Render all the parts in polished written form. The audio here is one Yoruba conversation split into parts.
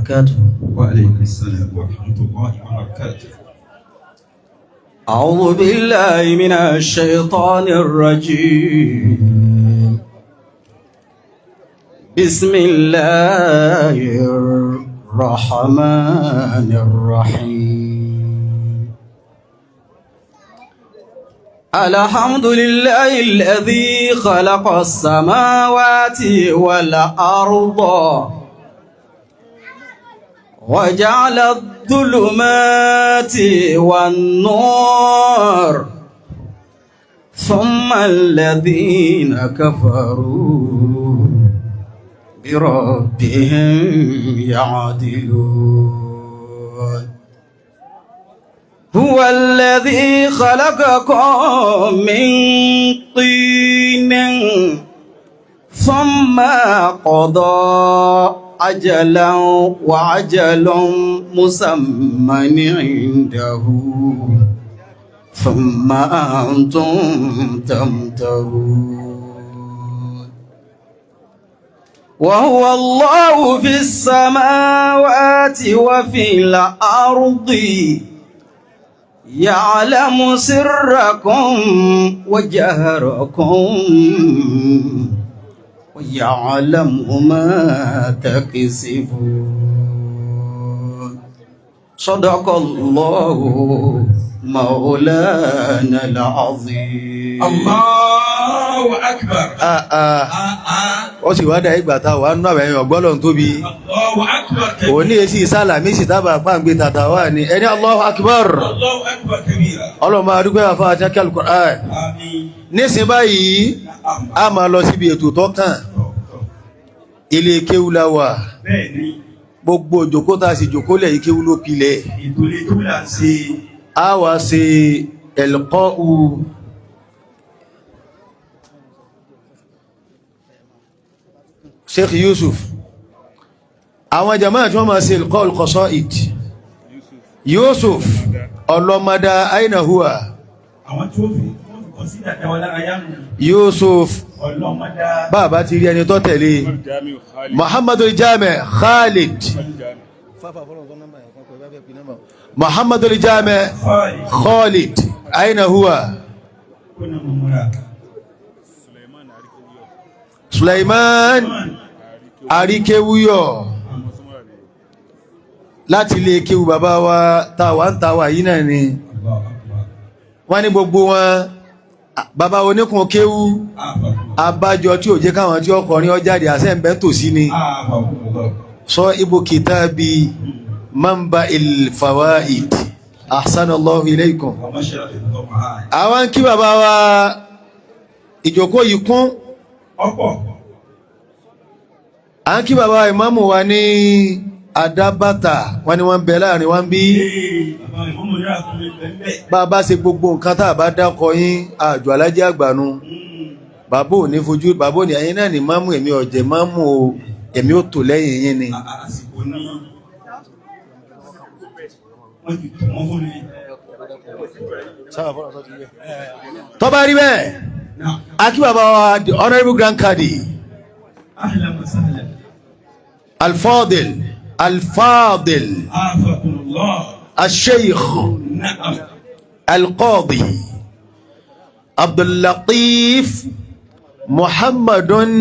وبركاته. وعليكم السلام ورحمة الله وبركاته. أعوذ بالله من الشيطان الرجيم. بسم الله الرحمن الرحيم. الحمد لله الذي خلق السماوات والأرض وجعل الظلمات والنور ثم الذين كفروا بربهم يعدلون. هو الذي خلقكم من طين ثم قضى أجلا وعجل مسمى عنده ثم أنتم تمترون. وهو الله في السماوات وفي الأرض يعلم سركم وجهركم ويعلم ما تكسبون. صدق الله مولانا العظيم. الله أكبر. Ah, ah. Ah, ah. Ó sì wá dá ìgbà tá a wà nínú àwẹ̀ ọgbọ́lọ̀ tóbi. الله أكبر Òní كبيرا. èsì sálàmísì tábà pàǹgbé tàtà wà ní ẹni Allahu Akbar. الله أكبر كبيرا. Ọlọ́run máa dúpẹ́ àfa àti akẹ́ Al-Qur'an. آمين. Nísìn báyìí a máa lọ síbi ètò tó kàn. Ilé kéwú la wà. Bẹ́ẹ̀ni, Gbogbo òjòkó tá a sì jòkó lẹ̀ yìí kéwú ló pilẹ̀. Ètò ilé tó là ń ṣe. A wá ṣe ẹ̀lkọ́ù Sheikh Yusuf. Àwọn jama'a tí wọ́n máa ṣe ẹ̀lkọ́ al-qasaid. Yusuf ọlọ́mọdá aina huwa. Àwọn tí ó fi wọ́n fi kọ́ sí ìdàgbà wa lára yá nù. Yusuf Ọlọ́mọdá. Bàbá ti rí ẹni tó tẹ̀lé Muhammadu Jami Khalid. Muhammadu Jami Kọ́ọ̀lì. Khalid aina huwa. Kó nà mọ̀ múra. Sulaiman Arikewuyo láti ilé kéwu bàbá wa tàwa ń tàwa yìí náà ni. Allahu Akbar. Wọ́n ní gbogbo wọn bàbá oníkun kéwu abájọ tí ò jẹ́ káwọn tí ọkọrin ọjáde àṣẹ ń bẹ́ tòsí ni. Àfàkùnlọ́. Sọ ibo kìtàbí manba il fawaid ahsanallahu ilaykum. Ọmọ ṣe àfihàn máa. Àwọn kí bàbá wa ìjókòó yìí kún. Ọ̀pọ̀. À ń kí bàbá ìmáàmù wa ní Adábàtà, wọn ni wọ́n ń bẹ láàrin wọn bí. Ee, bàbá ìmọ̀mọ̀ yóò àtúnlé bẹ́ẹ̀. Bá a bá ṣe gbogbo nǹkan tá a bá dákọ yín àjọ alájẹ àgbànú bàbá ò ní fojú bàbá ò ní ẹ̀yin náà ní máàmù èmi ọ̀jẹ̀ máàmù o èmi ò tò lẹ́yìn yín ni. Àsìkò ní wọ́n ti tún wọ́n fún mi. Tó bá rí bẹ́ẹ̀ Náà, a kí bàbá wa the honourable grand cadi ahlan wa sahlan. alfadil alfadil Afakumullah. asheikh Na'am. alqadi abdullatif muhammadun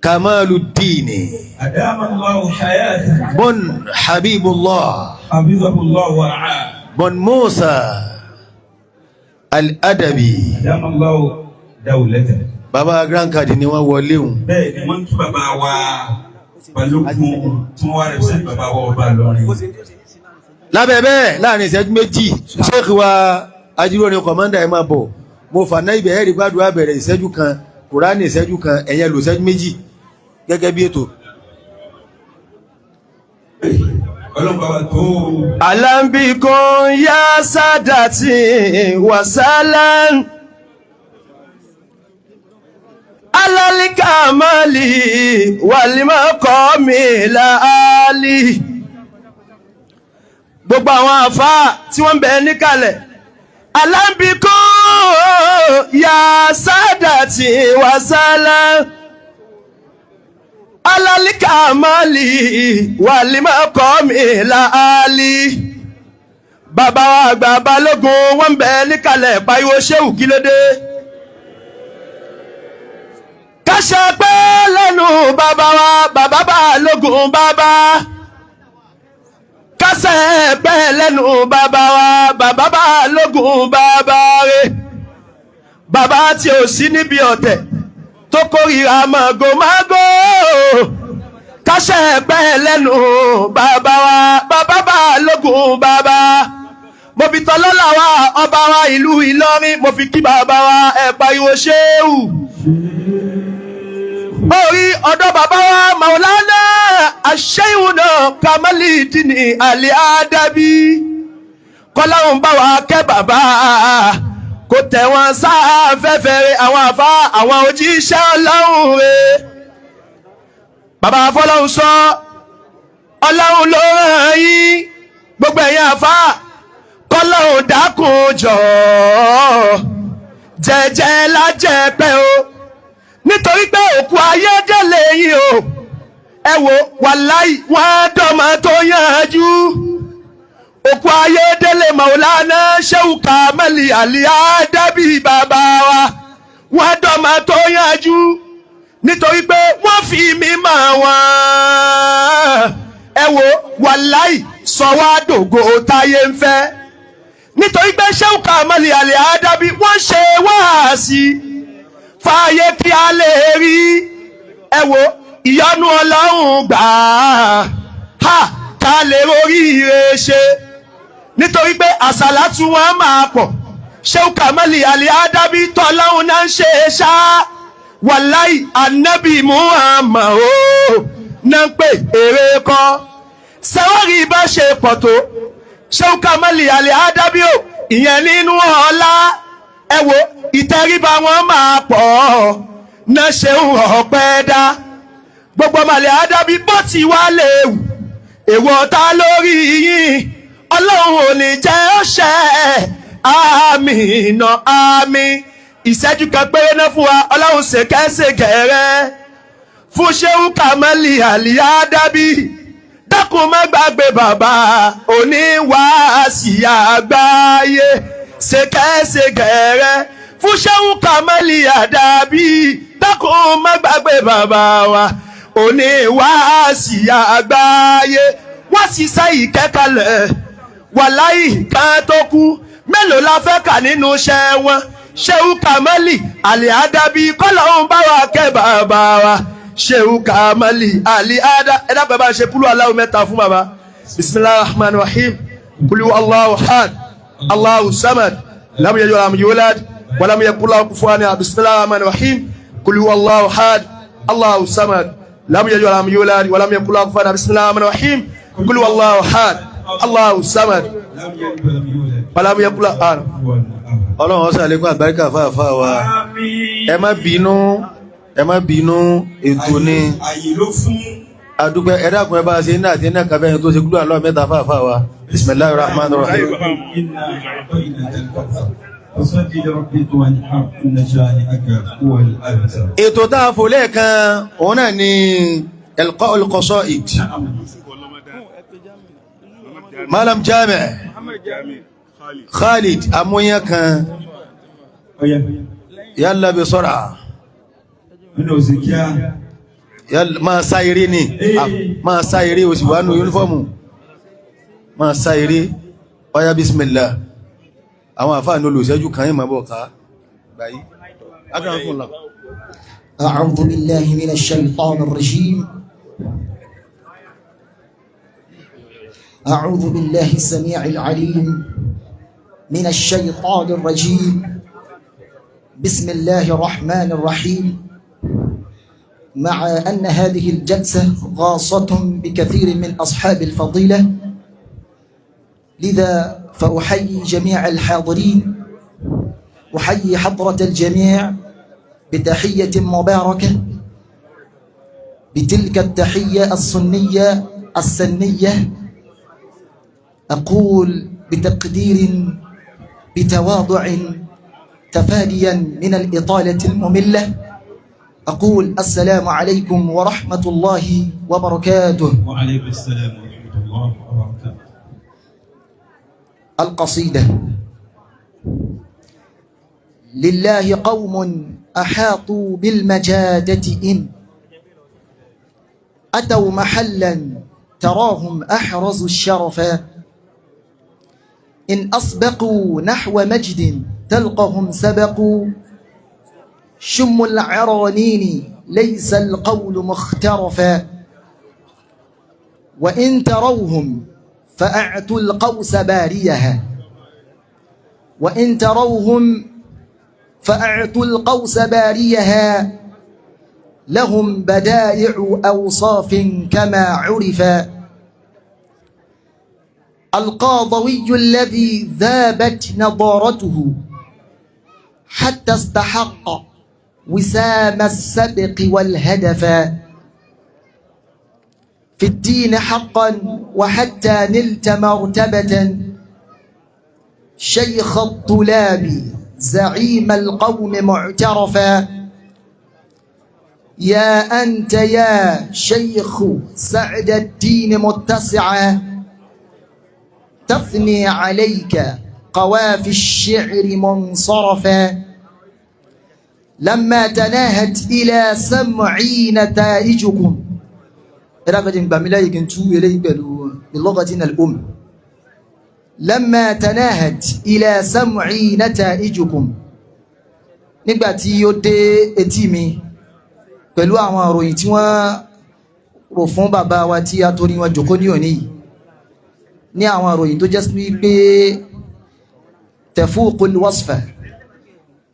kamaluddin Adama Allahu hayatahu. bun habibullah Hafizahu Allah wa ra'ah. bun musa al-adabi. Adama Allahu dawlatahu. Baba grand cadi ni wọ́n wọlé òun. Bẹ́ẹ̀ ni wọ́n ń kí bàbá wa Balógun tí wọ́n wá rẹ̀ bàbá wa ọba Ìlọrin. Lábẹ́ bẹ́ẹ̀ láàrin ìṣẹ́jú méjì sheikh wa ajíróni kọ̀mọ́ndà ẹ̀ máa bọ̀ mo fà náà ibẹ̀ ẹ̀rí gbàdúrà bẹ̀rẹ̀ ìṣẹ́jú kan kùránì ìṣẹ́jú kan ẹ̀yẹn lò ìṣẹ́jú méjì gẹ́gẹ́ bí ètò. Ọlọ́run bàbá tó Alambikun ya sadati wasalan alalikamali walimakomi laali. Gbogbo àwọn àfáà tí wọ́n ń bẹ níkàlẹ̀. Alambikun ya sadati wasalan Alálìkàmálì wàlímọ̀kọ́mi làálì. Bàbá wa àgbà Balógun wọ́n ń bẹ níkàlẹ̀, pariwo ṣéwù, kí ló dé? Káṣẹ pé lẹ́nu bàbá wa, bàbá Balógun, bàbá kásẹ̀ pẹ́ lẹ́nu bàbá wa, bàbá Balógun, bàbá rẹ̀, bàbá tí ò sí níbi ọ̀tẹ̀ tó kórìíra màgòmágó. Kásẹ̀ pẹ́ lẹ́nu bàbá wa, bàbá Balógun, bàbá. Mo fi tọ́lọ́lá wa, ọba wa ìlú Ìlọrin, mo fi kí bàbá wa. Ẹ̀ pariwo ṣéwù. Orí ọ̀dọ̀ bàbá wa Maulana Aṣẹ́yìnwó Kamalidini Ali Adabi, kọ́láhùn bá wa kẹ́ bàbá, kò tẹ̀ wọ́n sáfẹ́fẹ́ rẹ̀, àwọn àfa, àwọn òjíṣẹ́ Ọlọ́run rẹ̀. Bàbá fọlọ́hún sọ, Ọlọ́run ló ràn yín, gbogbo ẹ̀yin àfa, kọ́láhùn dákun jọ̀ọ́, jẹ́jẹ́ lájẹ́ pẹ́ o, nítorí pé òkú ayédèlé yìí o. Ẹ wo, wàláì, wọ́n á dọ́mọ tó yanjú. Òkú ayédèlé Maulana Shehu Kamali Ali Adabi, bàbá wa, wọ́n á dọ́mọ tó yanjú, nítorí pé wọ́n fi mí mọ̀ wọ́n. Ẹ wo, wàláì, sọ wá dògo táyé ń fẹ́, nítorí pé Shehu Kamali Ali Adabi, wọ́n ṣe wáàsí fààyè kí a lè rí. Ẹ wo, ìyọ́nú Ọlọ́run gbà á ha, ká lè roríire ṣe, nítorí pé àsàlátù wọn máa pọ̀. Shehu Kamali Ali Adabi, tọ́lọ́run náà ń ṣe é ṣá. Wàláì, Anabi Muhammad o náà ń pè èrè kọ́ sẹ́wọ́rì bá ṣe pọ̀ tó. Shehu Kamali Ali Adabi o, ìyẹn nínú ọlá. Ẹ wo, ìtẹríba wọn máa pọ̀ náà ṣe ń ọpẹ́ dá gbogbo màlẹ̀ Adabi. Bó ti wá léwu èèwọ̀ ta lórí yín, Ọlọ́run ò ní jẹ́ ọ̀ṣẹ́. Àmín náà, àmín. Ìṣẹ́jú kan péré náà fún wa. Ọlọ́run ṣèkẹ́ṣèkẹ́ rẹ fún Ṣéhù Kamali Ali Adabi. Dákun, má gbàgbé bàbá oníwàásí àgbáyé. Ṣèkẹ́ṣèkẹ́ rẹ fún Ṣéhù Kamali Adabi. Dákun, má gbàgbé bàbá wa oníwàásí àgbáyé. Wọ́n ṣiṣẹ́ ìkẹ́kọ̀lẹ̀, wàláì, kan tó kú. Mélòó la fẹ́ kà nínú iṣẹ́ wọn? Ṣéhù Kamali Ali Adabi, kọ́lọ́hún bá wa kẹ́ bàbá wa Ṣéhù Kamali Ali Ada. Ẹ dábàá bá ṣe kúlú aláwọ̀ mẹ́ta fún bàbá. Bisimilahi rahman rahim. Kúlú Allahu ahad, Allahu samad, lam yalid walam yulad walam yakul lahu kufuwan ahad. Bisimilahi rahman rahim. Kúlú Allahu ahad, Allahu samad, lam yalid walam yulad walam yakul lahu kufuwan ahad. Bisimilahi rahman rahim. Kúlú Allahu ahad, Allahu samad, لم يلد ولم يولد walam yakul lahu ahad. Ọlọ́run ọ̀sán àlékún àgbáríkà fáfáà wa. Àmín. Ẹ má bínú, ẹ má bínú, ètò ni. Àyè ló fún. Adúpẹ́. Ẹ dákun, ẹ bá ṣe ní àti ní àkàfẹ́ yẹn tó ṣe kúrò àlọ́ mẹ́ta fáfáà wa. Bisimilahi rahman rahim. إنا أعطيناك الكوثر فصل لربك وانحر إن شانئك هو الأبتر. Ètò tá a fò lẹ́ẹ̀kan, òun náà ni Ilqa'ul Qasaid. Malam Jami Khalid amóyán kan. Ọ̀yá. Yalla bi sọ́ra. Nínú òsì kíá. Yalla, máa sá eré ni. Ah, máa sá eré, o sì wà nù yúnífọ́ọ̀mù, máa sá eré. Ọ̀yá, bismillah. Àwọn àfáà ní olùsẹ́jú kan yìí máa bọ̀ ká gbáyé. Akramakumullah. أعوذ بالله من الشيطان الرجيم. أعوذ بالله السميع العليم من الشيطان الرجيم. بسم الله الرحمن الرحيم. مع أن هذه الجلسة غاصة بكثير من أصحاب الفضيلة، لذا فأحيي جميع الحاضرين، أحيي حضرة الجميع بتحية مباركة، بتلك التحية السنية السنية. أقول بتقدير، بتواضع، تفاديا من الإطالة المملة. أقول السلام عليكم ورحمة الله وبركاته. وعليكم السلام ورحمة الله وبركاته. القصيدة: لله قوم أحاطوا بالمجادة إن أتوا محلا تراهم أحرزوا الشرفا، إن أسبقوا نحو مجد تلقهم سبقوا، شم العرانين ليس القول مخترفا، وإن تروهم فأعتوا القوس باريها، وإن تروهم فأعتوا القوس باريها، لهم بدائع أوصاف كما عرفا. القاضوي الذي ذابت نضارته حتى استحق وسام السبق والهدفا، في الدين حقا وحتى نلت مرتبة، شيخ الطلاب زعيم القوم معترفا، يا أنت يا شيخ سعد الدين متسعا، تثني عليك قوافي الشعر منصرفا، لما تناهت إلى سمعي نتائجكم. بلغتنا الأم. لما تناهت إلى سمعي نتائجكم، nígbà tí ó dé etí mi pẹ̀lú àwọn ìròyìn tí wọ́n rò fún bàbá wa tí a torí wọn jókòó ní òní yìí, ní àwọn ìròyìn tó jẹ́ sí pé تفوق الوصف،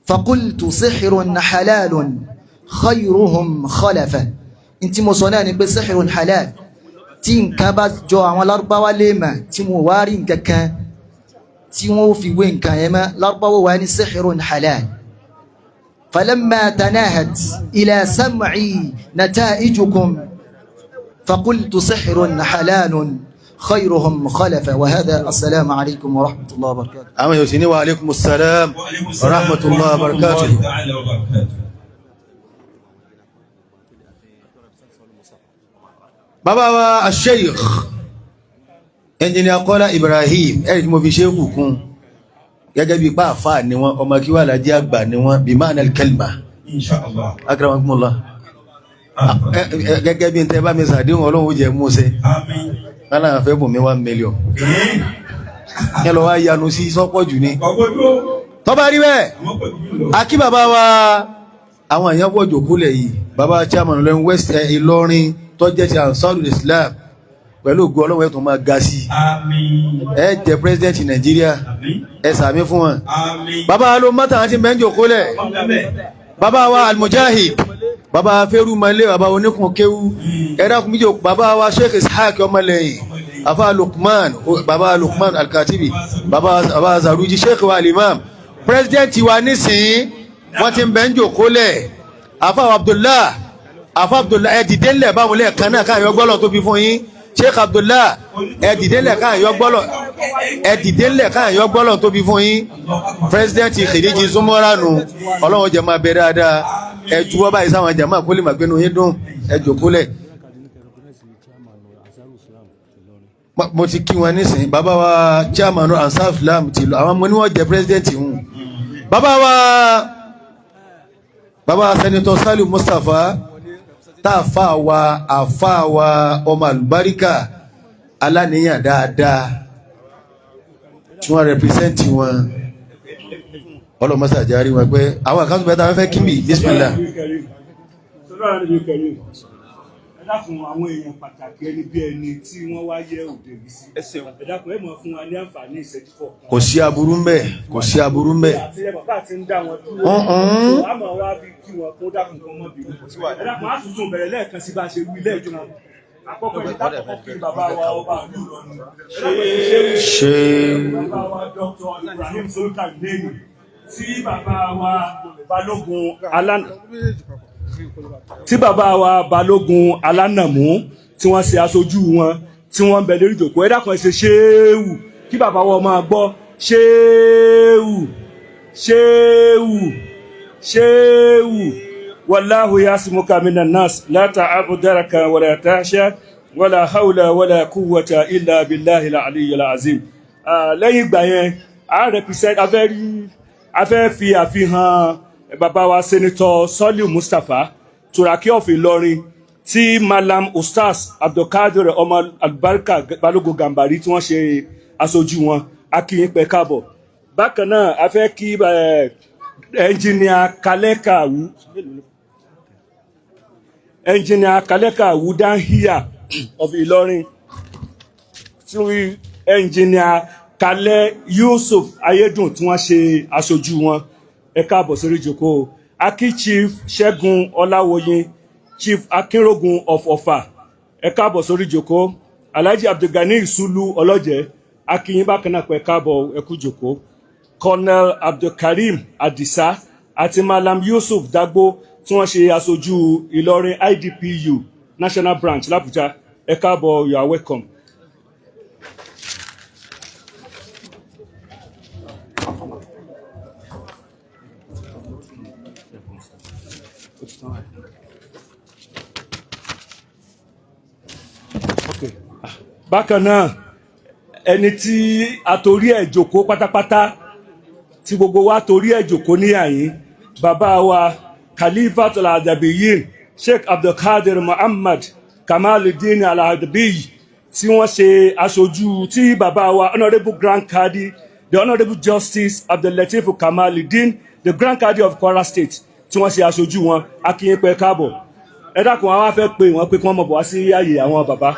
فقلت سحر حلال خيرهم خلفا. N tí mo sọ náà ni pé سحر حلال, tí nǹkan bá jọ àwọn lárúbáwá léèmà tí mo wá rí nǹkan kan tí wọ́n fi wé nǹkan yẹn mọ́, lárúbáwá wà ní سحر حلال. فلما تناهت إلى سمعي نتائجكم فقلت سحر حلال خيرهم خلفا. وهذا السلام عليكم ورحمة الله وبركاته. Àwọn yóò sì ní wa alaikum salam وعليكم wa السلام rahmatullahi wa barakatuh. الله تعالى وبركاته. Bàbá wa Sheikh Engineer Kọ́lá Ibrahim, ẹ̀rì tí mo fi ṣéèkù kún gẹ́gẹ́ bí ipá àfáà ni wọ́n, ọmọ kí wà lájẹ́ àgbà ni wọ́n, bí ma'na al-kalma. إن شاء الله. Akramakumullah. Gẹ́gẹ́ bí n tẹ́ bá mi sàdéhùn, Ọlọ́run ó jẹ́ múṣẹ. آمين. Lánàá fẹ́ bùn mí 1 million. Kí lọ wá yanu sí sọ́pọ̀ jù ní. Ọgbọ́dọ̀ Tó bá rí bẹ́ẹ̀, àwọn pẹ̀lú lọ. akí bàbá wa, àwọn èèyàn pọ̀ jòkúlẹ̀ yìí, bàbá chairman Ìlọrin West, Ìlọrin tó jẹ́ ti Ansarul Islam, pẹ̀lú ògo Ọlọ́run ẹ̀ tó máa ga sí i. Àmín. Ẹ jẹ́ president Nàìjíríà. Àmín. Ẹ sàmí fún wọn. Àmín. Bàbá ló mọ́tà àti mẹ́jọ kólẹ̀. Bàbá wa Almujahid, bàbá fẹ́rù mọ́lé, bàbá oníkun kéwú, ẹ̀dá kún méjì, bàbá wa Sheikh Ishaq ọmọlẹ́yìn, afa Lukman, bàbá Lukman Alkatibi, bàbá Zaruji, Sheikh wa Alimam, president wa nísìnyí, wọ́n ti ń bẹ́ ń jòkólẹ̀, afa Abdullah, afa Abdullah, ẹ dìde ńlẹ̀ báwọn lẹ́ẹ̀kan náà káyọ̀ gbọ́lọ̀ tóbi fún yín. Sheikh Abdullah, ẹ dìde ńlẹ̀ káyọ̀ gbọ́lọ̀, ẹ dìde ńlẹ̀ káyọ̀ gbọ́lọ̀ tóbi fún yín. President Khiriji Zumoranu, Ọlọ́run jẹ́ máa bẹ dáadáa. Ẹ juwọ́ báyìí sáwọn jàmáà kó lè máa gbénu yín dùn. Ẹ jòkólẹ̀. Mo ti kí wọn nísìnyí, bàbá wa chairman Ansar Islam ti lọ, àwọn ọmọ ní wọ́n jẹ́ president hùn. Bàbá wa Senator Saliu Mustapha, tá a fa wa àfa wa, ọmọ àlùbáríkà, aláníyàn dáadáa, tí wọ́n represent wọn, ọlọ́mọsàjárí wọn pé àwọn àkáǹtì bẹ́ẹ̀ tá a fẹ́ kí mi, bismillah. Ẹ dákun, àwọn èèyàn pàtàkì, ẹni bí ẹni tí wọ́n wá yẹ òde yìí sí, ẹ dákun, ẹ mọ̀ fún wa ní àǹfààní ìṣẹ́jú kọ̀ọ̀kan. Kò sí aburú ńbẹ̀, kò sí aburú ńbẹ̀. Àti ẹ bàbá àti ń dá wọn dúró. A máa wá fi kí wọn kó dákun kan mọ́ bínú. Ẹ dákun, á tuntun bẹ̀rẹ̀ lẹ́ẹ̀kan sí bá a ṣe wí lẹ́ẹ̀kan. Àkọ́kọ́ ẹni tákọ̀kọ́ kí bàbá wa ọba ìlú Ìlọrin. Ṣe Bàbá wa Dr. Ibrahim Sultan Lẹ́yìn tí bàbá wa Balógun Alánà, tí bàbá wa Balógun Alánàmú tí wọ́n ṣe aṣojú wọn tí wọ́n ń bẹ lórí ìjòkó. Ẹ dákun, ẹ ṣe ṣéwù kí bàbá wa máa gbọ́ ṣéwù, ṣéwù, ṣéwù. والله يعصمك من الناس لا تعاف درك ولا تخشى ولا حول ولا قوة إلا بالله العلي العظيم. Lẹ́yìn ìgbà yẹn, a represent a fẹ́ rí a fẹ́ fi àfihàn bàbá wa Senator Soliu Mustapha Turaki of Ìlọrin, tí Malam Ustaz Abdulkadir ọmọ Albarka Balógun Gambari tí wọ́n ṣe aṣojú wọn. A kí yín pẹ́ káàbọ̀. Bákan náà, a fẹ́ kí Engineer Kaleka Wu, Engineer Kaleka Wudanhiya of Ìlọrin, tí Engineer Kalẹ Yusuf Ayédùn tí wọ́n ṣe aṣojú wọn. Ẹ káàbọ̀ sórí ìjókòó. Aki Chief Ṣẹ́gun Ọláwọyìn, Chief Akínrógun of Ọ̀fà, ẹ káàbọ̀ sórí ìjókòó. Alhaji Abdulgani Sulu Ọlọ́jẹ́, akínyín bákan náà pé káàbọ̀, ẹ kú ìjókòó. Colonel Abdulkareem Adisa àti Malam Yusuf Dagbo tí wọ́n ṣe aṣojú Ìlọrin IDPU National Branch l'Abuja, ẹ káàbọ̀, you are welcome. Okay. Bákan náà, ẹni tí a torí ẹ̀ jókòó pátápátá, tí gbogbo wa torí ẹ̀ jókòó ní àyín, bàbá wa Khalifatul Adabiyin Sheikh Abdulkadir Muhammad Kamaluddin Al-Adabiyi, tí wọ́n ṣe aṣojú tí bàbá wa Honourable Grand Kadi, the Honourable Justice Abdullateef Kamaluddin, the Grand Kadi of Kwara State, tí wọ́n ṣe aṣojú wọn. Akínyìn pé káàbọ̀. Ẹ dákun, àwọn afẹ́ pé wọ́n pé kí wọ́n mọ̀ bọ̀ wá sí ààyè àwọn bàbá.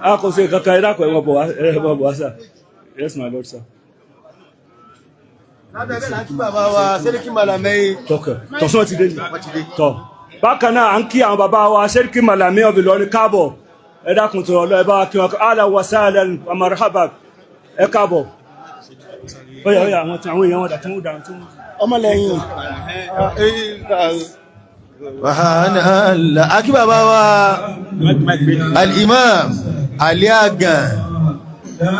A kò ṣe kankan. Ẹ dákun, ẹ mọ̀ bọ̀ wá, ẹ mọ̀ bọ̀ wá sir. Yes, my lord, sir. Lábẹ́ bẹ́ẹ̀ láti bàbá wa Sẹ́ríkì Malamẹ́. Tọkẹ tọ̀sán ti dé ni tọ. Bákan náà, à ń kí àwọn bàbá wa Sẹ́ríkì Malami of Ìlọrin káàbọ̀. Ẹ dákun tó ọlọ́, ẹ bá wa kí wọn. Ala wa sahlan wa marhaba, ẹ káàbọ̀. Ó yá, ó yá, àwọn tí àwọn èèyàn wọn dà tí wọ́n dà tí wọ́n. Ọmọlẹ́yìn. Wàhánà akí bàbá wa Al-Imam Ali Agan,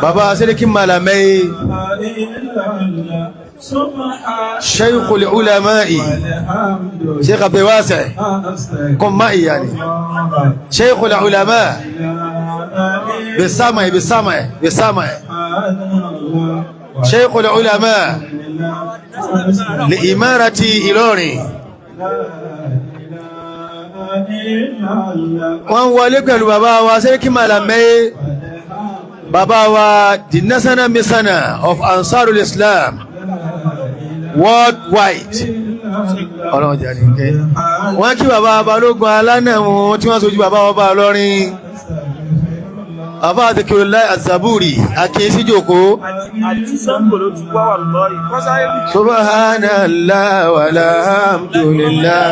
bàbá Sẹ́ríkì Malamẹ́, Shaykhul Ulama'i Sheikh Abdul Wasi, قم معي يعني شيخ العلماء بالسمع بالسمع بالسمع، شيخ العلماء لإمارة إيلوري. Wọ́n wọlé pẹ̀lú bàbá wa Sẹ́ríkì Malamẹ́, bàbá wa the National Missioner of Ansarul Islam worldwide. Ọlọ́run jẹ́ ní kẹ́ wọ́n kí bàbá Balógun Alánẹ̀mú tí wọ́n sojú bàbá ọba Ọlọ́rin, bàbá Adékèrèláì Azaburi akínsíjòkó. Àti Sango ló ti wá wà lọ́yìn. Subhanallah walhamdulillah.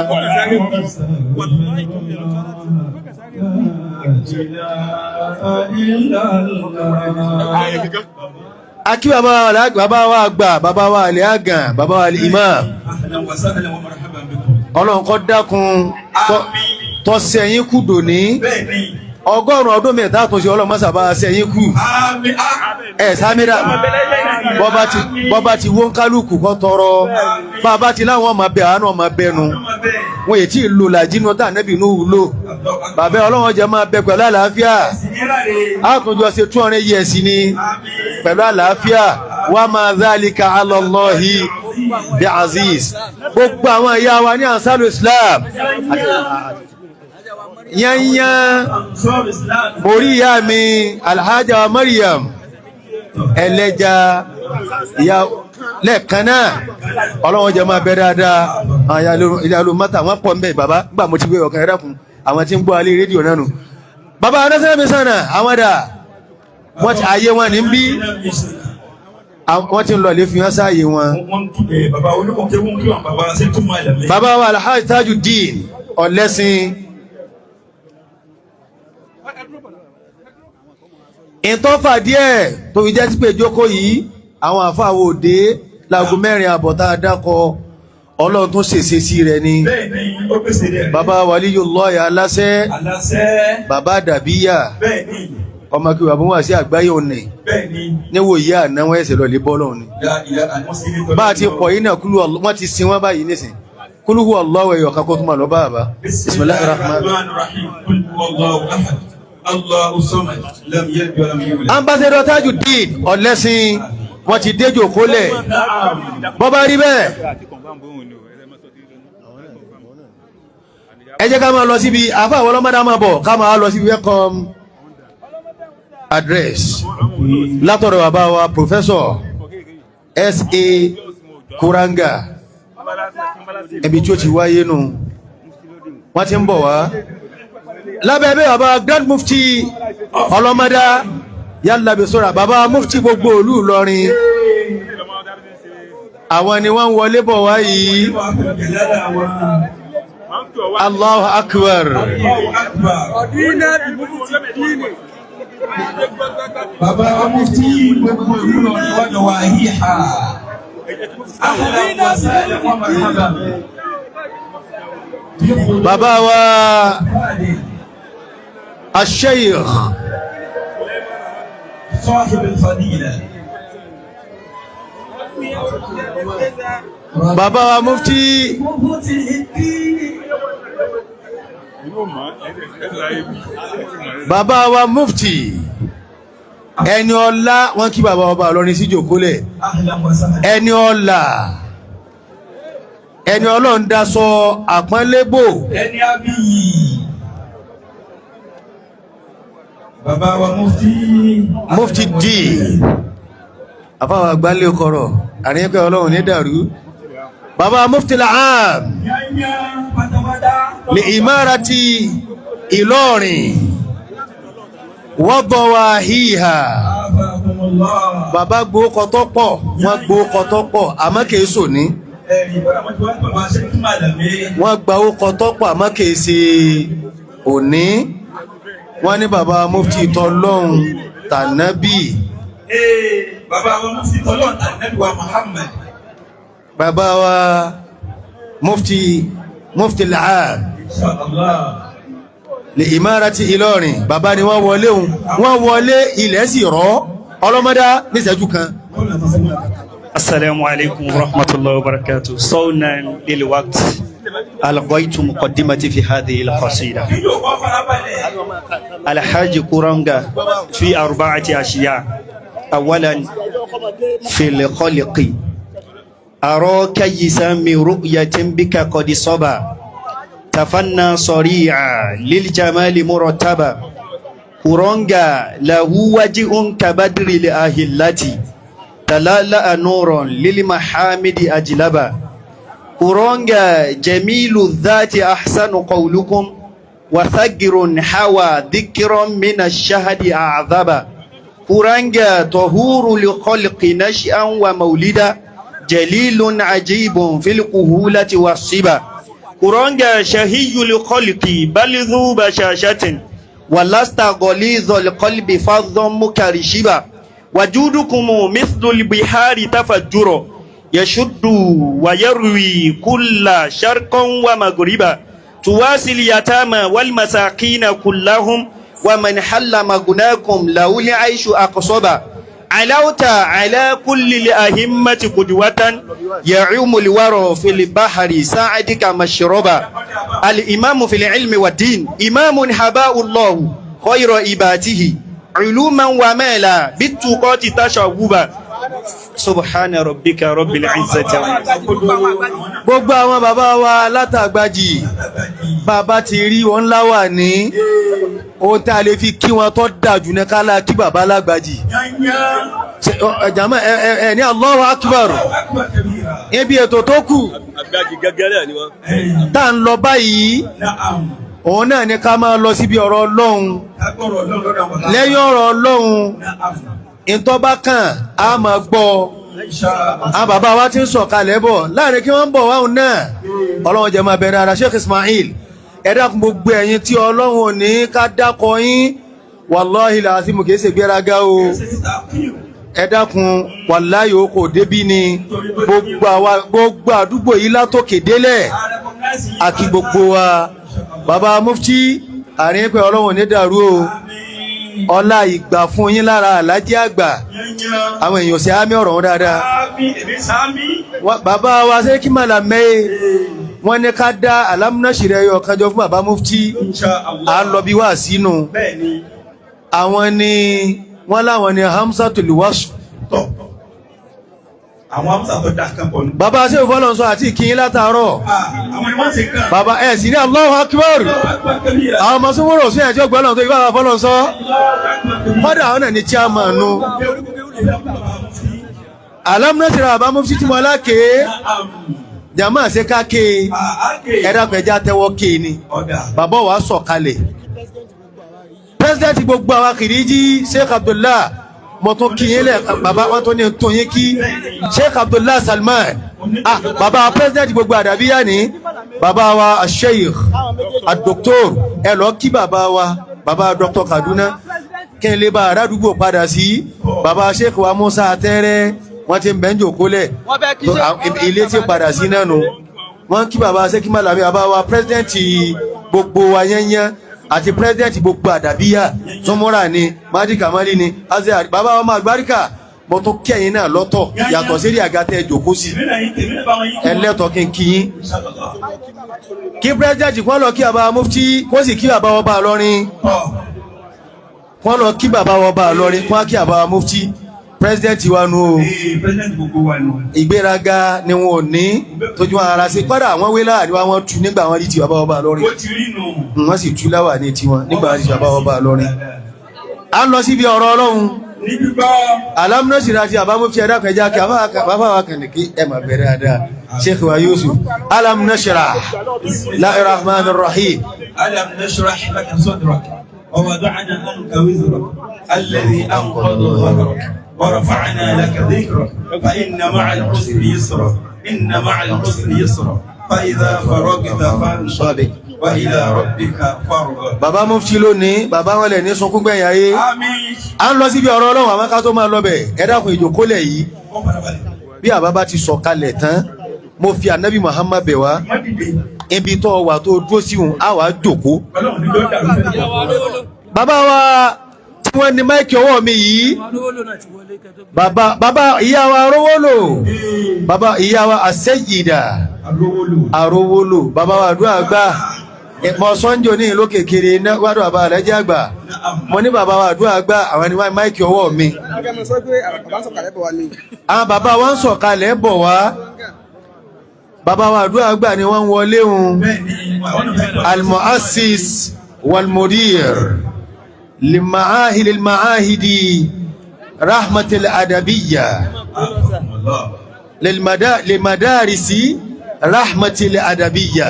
Akí bàbá wa, bàbá wa àgbà, bàbá wa àlẹ́ àgàn, bàbá wa imam. أهلا وسهلا ومرحبا بكم. Ọlọ́run kó dákun tọ́ sẹ́yìn kù dòní. Bẹ́ẹ̀ni. 100 ọdún mẹ́ta àtúnṣe, ọlọ́mọ sábà sẹ́yìn kù. Àmín. Ẹ sámírà, bọ́ba ti wọ́n kálukú kọ́ tọrọ, bàbá ti láwọn ọmọ bẹ, àánú ọmọ bẹnu wọn yìí tí ì lò làjínú tá ànẹ́bì inú wúlò. Bàbá ọlọ́wọ́n jẹ́ máa bẹ pẹ̀lú àlàáfíà. Àtúnjọ ṣe 200 years ni pẹ̀lú àlàáfíà. Wa ma dhalika ala Allahi bi aziz. Gbogbo àwọn ìyá wa ní Ansaru Islam yányán, orí ìyá mi Alhaja wa Maryam ẹlẹ́ja ìyá lẹ́ẹ̀kan náà, ọlọ́wọ́n jẹ́ máa bẹ dáadáa. Àwọn ìyá ló mọ́ta wọ́n pọ̀ mbẹ́. Bàbá gbà mo ti gbé ọ̀kan ẹ̀dá fún àwọn tí ń gbọ́ alẹ́ rédíò náà nù. Bàbá adásẹ́lẹ̀ sànà, àwọn dà wọ́n ti ayé wọn ní bí wọ́n ti ń lọ lè fi hàn sáàyè wọn. Bàbá olúkọ̀kẹ́ wọn kí wọn bàbá ṣe tún máa lẹ̀mí. Bàbá wa Alhaji Tajudeen Ọ̀lẹ́sìn, ìtọ́fà díẹ̀ tó fi jẹ́ sí pé ìjókòó yìí, àwọn àfáàwò òde láago 4:30 tá a dákọ, ọlọ́run tún ṣèṣe sí rẹ̀ ni. Bẹ́ẹ̀ni, ó pèsè rẹ̀. Bàbá Waliyullah aláṣẹ. Aláṣẹ. Bàbá Dàbíyà. Bẹ́ẹ̀ni. Ọmọ kí bàbá wà sí àgbáyé òní. Bẹ́ẹ̀ni. Níwò yí àná wọn ẹsẹ̀ lọ lè bọ́ lọ́hùn ni. Ya ìyá àwọn sí ilé. Bá a ti pọ̀ yìí náà kúlù, wọ́n ti sin wọ́n báyìí nísìn. Kúlúhù Allahu ẹ̀yọ̀ kan kó tó máa lọ bá bàbá. Bismillahir rahman. Rahim. Qul huwallahu ahad. Allahu samad. Lam yalid wa lam yulad. Ambassador Tajudeen Ọ̀lẹ́sìn wọ́n ti dé jòkólẹ̀. Bọ́ bá rí bẹ́ẹ̀, ẹ jẹ́ ká máa lọ síbi àfa àwọn ọlọ́mọdé máa bọ̀, ká máa lọ síbi welcome address látọ̀dọ̀ bàbá wa Professor S.A. Kuranga, ẹbí tí ó ti wáyé nù wọ́n ti ń bọ̀ wá lábẹ́ ẹbí bàbá Grand Mufti ọlọ́mọdá yálà bí sọ́ra bàbá Mufti gbogbo ìlú Ìlọrin, àwọn ni wọ́n ń wọlé bọ̀ wá yìí. Allahu Akbar. Allahu Akbar. Bàbá wa Mufti gbogbo ìlú Ìlọrin wọ́n jọ wá híhà. Ahlan wa sahlan wa marhaban. Bàbá wa Asheikh صاحب الفضيلة. Bàbá wa Mufti bàbá wa Mufti ẹni ọlá, wọn kí bàbá ọba Ìlọrin sí jòkólẹ̀. Ahlan wa sahlan. Ẹni ọlá, ẹni Ọlọ́run daṣọ àpọ́nlébò. Ẹni abiyì. Bàbá wa Mufti. Mufti D àfáwọn àgbálẹ̀ kọ̀rọ̀ àríyànpẹ́ Ọlọ́run ní dàrú. Bàbá Mufti Al-Aam Yányá pátápátá. li imarati Ìlọrin wadawahiha. Afakumullah. Bàbá gbókọ tó pọ̀, wọ́n gbókọ tó pọ̀, àmọ́ kìí sòní. Ẹ̀rí bọ́dà wọ́n ti wá pẹ̀lú aṣẹ́ kí máa dàbí. Wọ́n gba ókọ tó pọ̀, àmọ́ kìí ṣe òní. Wọ́n ní bàbá Mufti tọlọ́hun tànábì. Ee, bàbá wa Mufti tọ́lọ́n tànábì wa Muhammad. Bàbá wa Mufti Al-Aam Insha Allah. li imarati Ìlọrin, bàbá ni wọ́n wọlé òun, wọ́n wọlé ilẹ̀ sì rọ́ ọlọ́mọdá níṣẹ́jú kan. السلام عليكم ورحمة الله وبركاته. صونا للوقت ألقيت مقدمتي في هذه القصيدة. Kí ló kọ́ farabalẹ̀? الحاج كورانغا في أربعة أشياء. أولا في الخلق أرى كيسا من رؤية بك قد صبا تفنى صريعا للجمال مرتبا. كورانغا له وجه كبدر الأهلة تلألأ نور للمحامد أجلبا. كورانغا جميل الذات أحسن قولكم وثجر حوى ذكرا من الشهد أعذبا. كورانغا طهور لخلق نشأ ومولدا جليل عجيب في القهولة والصبا. كورانغا شهي الخلق بل ذو بشاشة ولست غليظ القلب فظا مكرشبا. وجودكم مثل البحار تفجرا يشد ويروي كل شرقا ومغربا. تواسي اليتامى والمساكين كلهم ومن حل مغناكم له العيش أقصبا. علوت على كل الأهمة قدوة يعوم الورى في البحر ساعدك مشربا. الإمام في العلم والدين إمام حباء الله خير إباته علوما ومالا بالتقات تشوبا. سبحان ربك رب العزة عما يصفون. Gbogbo àwọn bàbá wa látàgbàjì, bàbá ti rí wọn láwà ní ohun tá a lè fi kí wọn tó dájú ní kálá kí bàbá lágbàjì. Yányá. Jàmá ẹ ní Allahu Akbar. Akbar kabira. Ibi ètò tó kù Àgbàjì gẹ́gẹ́rẹ́ ni wọ́n. tá à ń lọ báyìí, Na'am. òun náà ni ká máa lọ síbi ọ̀rọ̀ Ọlọ́run. Agbọ́rọ̀ Ọlọ́run lọ́dọ̀ àwọn bàbá. Lẹ́yìn ọ̀rọ̀ Ọlọ́run, Na'am. ìtọ́ bá kàn á máa gbọ́. Insha Allah. Àwọn bàbá wa ti ń sọ̀kalẹ̀ bọ̀ láàrin kí wọ́n ń bọ̀ wáhùn náà. Ọlọ́run jẹ́ máa bẹ̀rẹ̀ ara Sheikh Ismail. Ẹ dákun, gbogbo ẹ̀yin tí Ọlọ́run ò ní ká dákọ yín, wàláhì làásìmù kìí ṣe gbéraga o. Ṣé ti ta kíw? Ẹ dákun, wàláhì o kò débí ni gbogbo àwa gbogbo àdúgbò yìí látòkè délẹ̀ A recognize yín. àti gbogbo wa. Bàbá Mufti, àárín pé Ọlọ́run ò ní dàrú o. Àmín. Ọlá ìgbà fún yín lára Àlájì àgbà. Yányá. Àwọn èèyàn ṣe ámì ọ̀rọ̀ wọn dáadáa. Àmín. Èmi sàmí. Bàbá wa ṣé kí màlà mẹ́ẹ̀ Wọ́n ní ká dá alámúnáṣìírí ẹyọ kanjọ fún bàbá mufti. Insha Allah. À ń lọ bí wá sínú. Bẹ́ẹ̀ni. Àwọn ni wọ́n láwọn ni Hamzatul Wasl. Tọ̀. Àwọn Hamza tó dá kan pọ̀ nù. Bàbá ṣé ìfọlọ́nsọ àti ìkíyín látàárọ̀. Àwọn ni wọ́n ṣe kàn. Bàbá ẹ̀ sì ní Allahu Akbar. Allahu Akbar kabira. Àwọn ọmọ súnmọ́rọ̀ sí ẹ̀jọ́ gbọ́lọ́n tó ìbára fọlọ́nsọ. Allahu Akbar kabira. Kọ́dà àwọn náà ni chairman nu. Alámúnáṣìírí bàbá mufti tí mo aláké. Jàmáà ṣe ká ké. Ẹ dákun ẹ jẹ́ á tẹ́wọ́ ké ni. Ọ̀dà. Bàbá wa sọ̀kalẹ̀. President gbogbo àwa Kìrìjì Sheikh Abdullah, mo tún kí yín lẹ bàbá wọn tún ní tún yín kí Sheikh Abdullah Salman, ah bàbá president gbogbo àdàbíyá ni bàbá wa Sheikh Dr. Ẹ lọ kí bàbá wa bàbá Dr. Kaduna kí n lè bá àràdúgbò padà sí bàbá Sheikh wa Musa Atẹ́rẹ́ wọ́n ti ń bẹ́ ń jòkólẹ̀ ilé tí padà sí náà nù wọ́n kí bàbá Sheikh Malami bàbá wa president gbogbo wa yẹnyẹn àti president gbogbo àdàbíyà sọmọ́ra ni madi kamali ni azẹ́ bàbá wa máa gbáríkà mo tún kẹ́yìn náà lọ́tọ̀ yàtọ̀ sí àga tẹ́ ẹ jòkó sí ẹlẹ́tọ̀ kí n kí yín kí president kó lọ kí bàbá mufti kó sì kí bàbá ọba Ìlọrin kó lọ kí bàbá ọba Ìlọrin kó kí bàbá mufti president wa nu o. President gbogbo wa nù. Ìgbéraga ni wọn ò ní tójú ara sí kọ́dà àwọn wé láàrin wa wọ́n tu nígbà wọn rí ti bàbá ọba Ìlọrin Ó ti rí nù. wọ́n sì tú láwà ní tiwọn nígbà wọn rí ti bàbá ọba Ìlọrin. À ń lọ síbi ọ̀rọ̀ Ọlọ́run. Ní gbígbọ́. Alámúnásìrì àti àbámúfì ẹ̀dá kẹjá kí àbáfà wa kàn kí ẹ mà bẹ̀rẹ̀ dáadáa Sheikh wa Yusuf alámúnásìrà láì rahman rahim. ألم نشرح لك صدرك ووضعنا عنك وزرك الذي أنقض ظهرك ورفعنا لك ذكرك فإن مع العسر يسرا إن مع العسر يسرا فإذا فرغت فانصب وإلى ربك فارغب. Bàbá mufti lónìí bàbá wọn lẹ̀ ní sunkún gbẹ̀yìn ayé. آمين. À ń lọ síbi ọ̀rọ̀ Ọlọ́run àwọn ká tó máa lọ bẹ̀ ẹ dákun ìjókòólẹ̀ yìí bí àbá bá ti sọ̀kalẹ̀ tán mo fi anabi Muhammad bẹ̀ wá ibi tó wà tó dúró sí òun á wàá jókòó. Bàbá wa tí wọ́n ní máìkì ọwọ́ mi yìí bàbá bàbá ìyá wa arówólò bàbá ìyá wa àṣẹyìdà arówólò bàbá wa àdúrà gbà mọ sọ́njò ní ìlú kékeré wádùn àbá rẹ̀ jẹ́ àgbà mo ní bàbá wa àdúrà gbà àwọn ní máìkì ọwọ́ mi. Àwọn bàbá wa ń sọ̀kalẹ̀ bọ̀ wá bàbá wa àdúrà gbà ni wọ́n ń wọlé òun al-mu'assis wal-mudir limaahil al-maahidi rahmatil adabiyya limadarisi rahmatil adabiyya.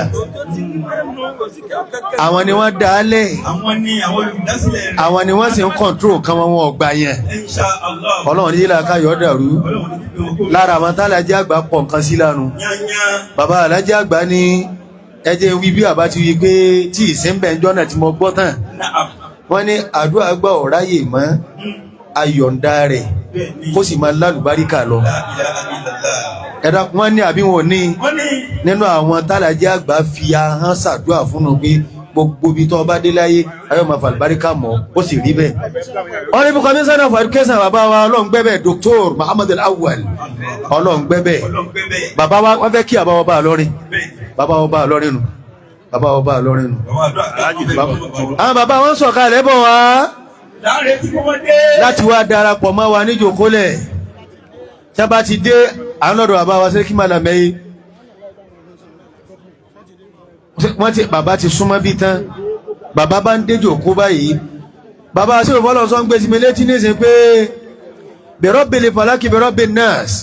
Àwọn ni wọ́n dálẹ̀ Àwọn ni àwọn olùdásílẹ̀ rẹ̀. àwọn ni wọ́n sì ń kọ̀ntró kan wọn wọn ọgbà yẹn. Insha Allah. Ọlọ́run ní ìlàkà yọ̀ dàrú Ọlọ́run ní gbígbé wọn kó. lára àwọn tálàjẹ́ àgbà pọ̀ nǹkan sí lánàá. Yányá. Bàbá alájẹ́ àgbà ní ẹjẹ́ wí bí àbá ti wí pé tí ìsínbẹ̀ ń jọ́nà tí mo gbọ́ tán Na'am. wọ́n ní àdúrà gbà ọ̀ráyè mọ́ ayọ̀ǹda rẹ̀ Bẹ́ẹ̀ni. kó sì máa lálùbáríkà lọ. La ilaha illallah. Ẹ̀dá wọ́n ní àbí wọn ò ní Wọ́n ní nínú àwọn tálàjẹ́ àgbà fi ahọ́n ṣàdúrà fún un pé gbogbo ibi tó bá dé láyé ayọ̀ máa fàlùbáríkà mọ́ ó sì rí bẹ́ẹ̀. Honorable Commissioner for Education bàbá wa ọlọ́ngbẹ́bẹ̀ Dr. Muhammad Al-Awwal ọlọ́ngbẹ́bẹ̀ Ọlọ́run bẹ́ẹ̀. bàbá wa wọ́n fẹ́ kí bàbá wa bá a lọ́rin Bẹ́ẹ̀ni. bàbá wa bá a lọ́rin nù bàbá wa bá a lọ́rin nù. Bàbá àdúrà gbà. Àwọn bàbá wọn sọ̀kalẹ̀ bọ̀ wá Láàrin tí kò wọ́n dé. láti wá darapọ̀ mọ́ wa níjòkólẹ̀ tí a bá ti dé àwọn ọ̀dọ̀ bàbá wa Sẹ́ríkì Màlàmẹ́yì wọ́n ti bàbá ti súnmọ́ bí tán bàbá bá ń déjòkó báyìí bàbá sí òfòlọ́ sọ ń gbé sinmi létí nísìn pé bẹ̀rọ̀bìlì fàlákì bẹ̀rọ̀bì nurse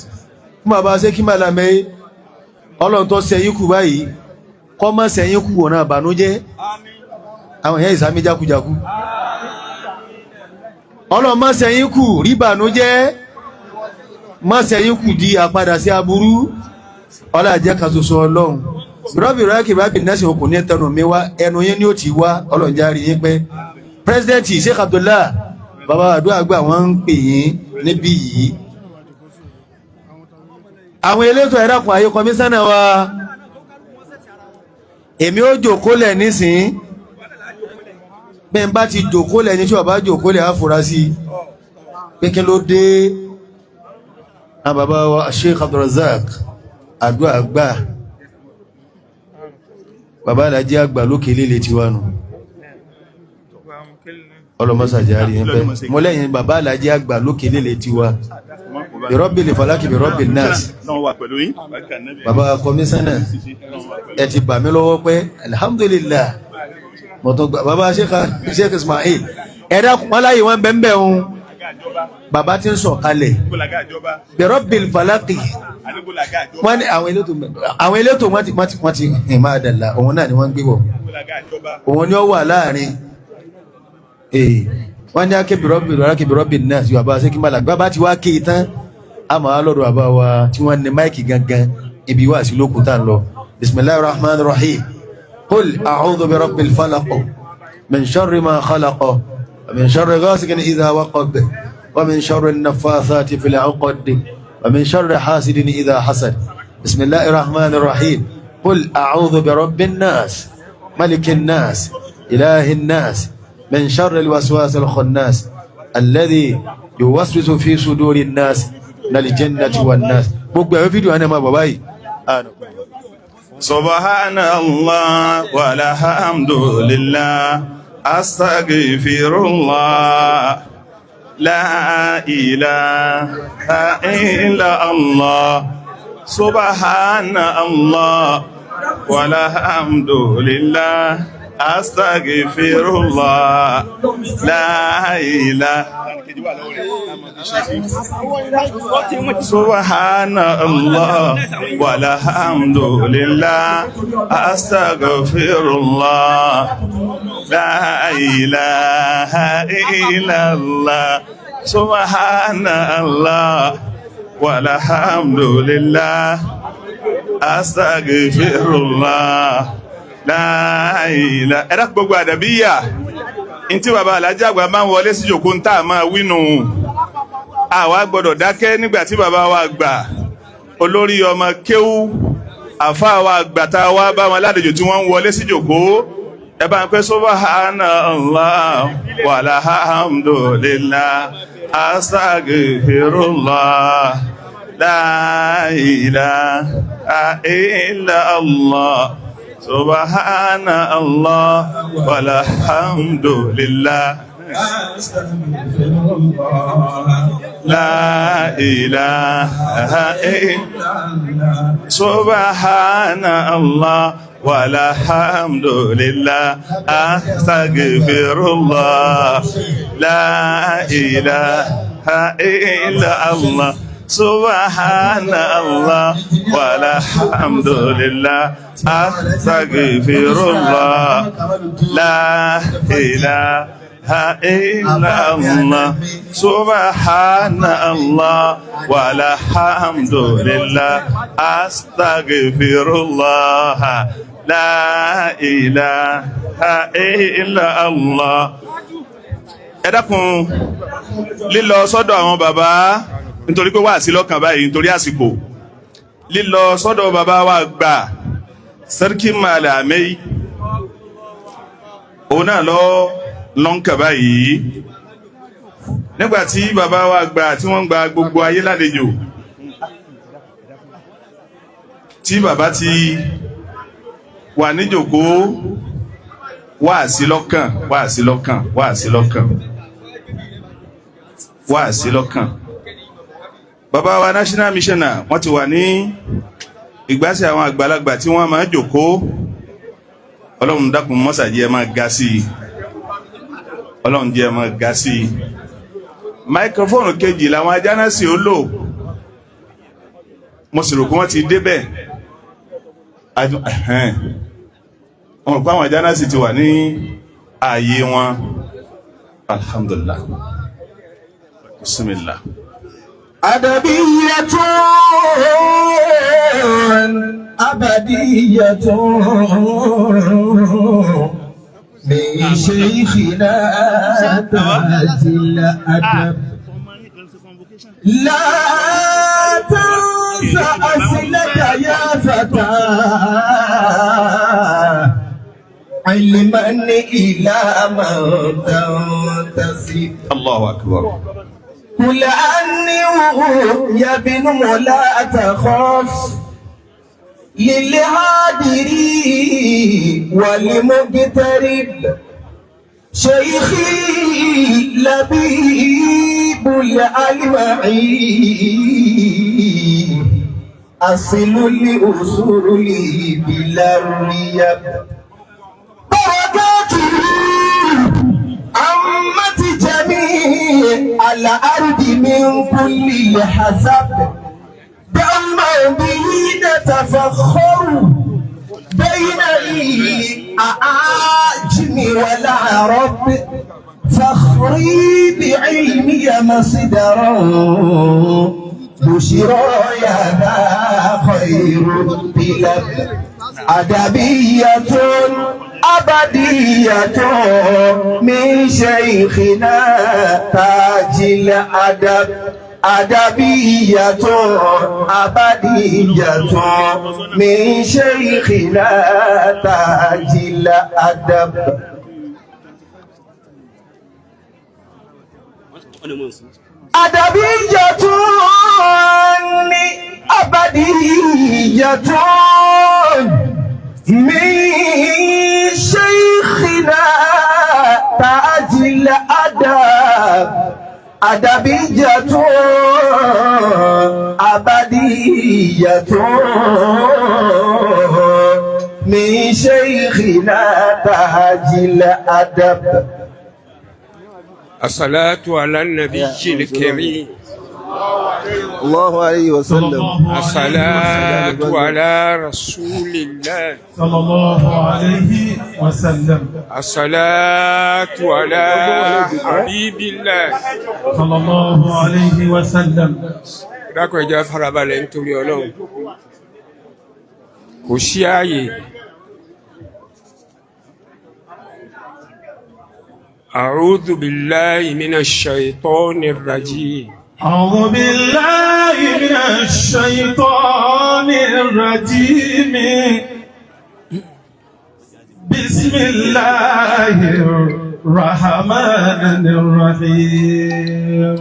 fún bàbá Sẹ́ríkì Màlàmẹ́yì Ọlọ́run tó sẹ́yìn kù báyìí kọ́ mọ́ sẹ́yìn kù wọ̀nà àbànújẹ́ àwọn èèyàn ìsàmì jákujáku Ọlọ́run má sẹ́yìn kù rí bànújẹ́ má sẹ́yìn kù di àpadà sí aburú ọlá jẹ́ kan ṣoṣo Ọlọ́run rọ́bì rọ́kì rábì nẹ́sì okùn ní tẹnu mi wá ẹnu yín ni ó ti wá Ọlọ́run járe yín pẹ́ pírẹsidẹ́ǹtì Sheikh Abdullah bàbá àdúrà gbà wọ́n ń pè yín níbí yìí àwọn elétò ẹ̀dàkùn ayé kọmíṣánná wa èmi ó jòkólẹ̀ nísìn bí n bá ti jòkólẹ̀ ní tí ọba jòkólẹ̀ á fura sí pé kí ló dé àwọn bàbá wa Sheikh Abdulrazak àdúrà gbà Bàbá alájí àgbà lókè lélẹ̀ tiwa nù. Ọlọmọsàjà rí ẹ pẹ́. Mo lẹ́yìn bàbá alájí àgbà lókè lélẹ̀ tiwa. Bi falaki bi rabbin nas. Bàbá kọmísánná ẹ ti bà mí lọ́wọ́ pé alhamdulillah. Mo tún gba bàbá Sheikh Ismail. Ẹ dákun wọn láyé wọn bẹ́ẹ̀ bẹ́ẹ̀ ń. Bàbá ti ń sọ̀ kalẹ̀. Bi rabbil falaki. Wọ́n ní àwọn elétò wọ́n ti máa dàlà òun náà ni wọ́n ń gbé bọ̀. Òun ni ó wà láàrin. Wọ́n ní akébìrọ́bì náà sí bàbá ṣé kí má làgbà bá ti wá ké tán a máa lọ́dọ̀ bàbá wa tí wọ́n ní máìkì gangan ibi wá sí lókun tá ń lọ. Bismillahir rahmanir rahim. Qul a'udhu bi rabbil falaq min sharri ma khalaq wa min sharri ghasiqin idha waqab wa min sharri an-naffathati fil 'uqad wa min sharri hasidin idha hasad. Bismillahir rahmanir rahim. Qul a'udhu bi rabbin nas malikin nas ilahin nas من شر الوسواس الخناس الذي يوسوس في صدور الناس من الجنة والناس. Gbogbo ẹ̀rọ fídíò ẹni máa bàbá yìí. Subhanallah walhamdulillah astaghfirullah la ilaha illa Allah subhanallah walhamdulillah astaghfirullah la ilaha subhanallah walhamdulillah astaghfirullah la ilaha illallah subhanallah walhamdulillah astaghfirullah. Láìlá ẹ̀rá gbogbo àdàbíyà in tí bàbá alájá àgbà máa ń wọlé sí jòkó ń tàà máa wínú àwa gbọ́dọ̀ dákẹ́ nígbà tí bàbá wa gbà olórí ọmọ kéwú àfáà wa àgbà tá a wá bá wọn lálejò tí wọ́n ń wọlé sí jòkó ẹ bá ń pẹ́ subhanallah walhamdulillah astaghfirullah la ilaha illa Allah. Subhanallah walhamdulillah la ilaha illa subhanallah walhamdulillah astaghfirullah la ilaha illa Allah subhanallah walhamdulillah astaghfirullah la ilaha illa Allah subhanallah walhamdulillah astaghfirullah la ilaha illa Allah. Ẹ dákun lílọ sọ́dọ̀ àwọn bàbá nítorí pé wà sí lọ́kàn báyìí nítorí àsìkò lílọ sọ́dọ̀ bàbá wa gbà Sarkin Malamai òun náà lọ lọ́nkà báyìí nígbàtí bàbá wa gbà tí wọ́n gba gbogbo ayé lálejò tí bàbá ti wà níjòkó wà sí lọ́kàn wà sí lọ́kàn wà sí lọ́kàn wà sí lọ́kàn. Bàbá wa national missioner wọ́n ti wà ní ìgbásẹ̀ àwọn àgbàlagbà tí wọ́n máa jókòó. Ọlọ́run dákun mọ́sà jẹ́ ẹ máa ga sí i, Ọlọ́run jẹ́ ẹ máa ga sí i. Máikrófóònù kejì làwọn ajánásì ó lò, mo sì rò pé wọ́n ti débẹ̀. Wọ́n rò pé àwọn ajánásì ti wà ní ààyè wọn. Alhamdulillah, bismillah. أدبية أبدية من شيخنا تاج الأدب لا تنس أصلك يا فتى علما إلى من تنتسب. الله أكبر. قل أني يا ابن لا تخاف للهادر والمغترب شيخي لبيب الألمعي أصل الأصول بلا ريب بركاته عمت جميع الأرض من كل حسب دوما به نتفخر بين الأعاجم والعرب فخري بعلمي مصدرا بشرى يا ذا خير بلب أدبية أبدية من شيخنا تاج الأدب أدبية أبدية من شيخنا تاج الأدب. أدبية أبدية من شيخنا تاج الأدب أدبية أبدية من شيخنا تاج الأدب. الصلاة على النبي الكريم. الله عليه وسلم. الصلاة على رسول الله صلى الله عليه وسلم. الصلاة على حبيب الله صلى الله عليه وسلم. Dákun, ẹ jẹ́ farabalẹ̀ nítorí Ọlọ́run. Kò sí ààyè. أعوذ بالله من الشيطان الرجيم. أعوذ بالله من الشيطان الرجيم. بسم الله الرحمن الرحيم.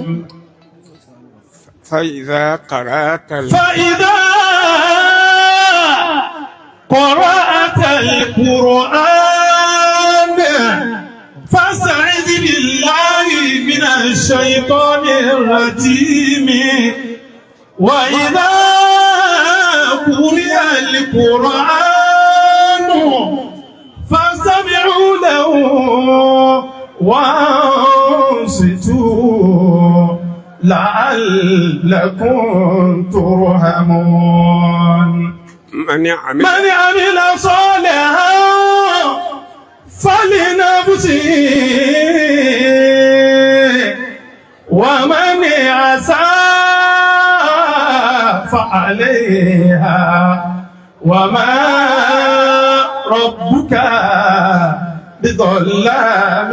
فإذا قرأت فإذا قرأت القرآن فاستعذ بالله من الشيطان الرجيم. وإذا قرئ القرآن فاستمعوا له وأنصتوا لعلكم ترحمون. من عمل من عمل صالحا فلنفسه ومن أساء فعليها وما ربك بظلام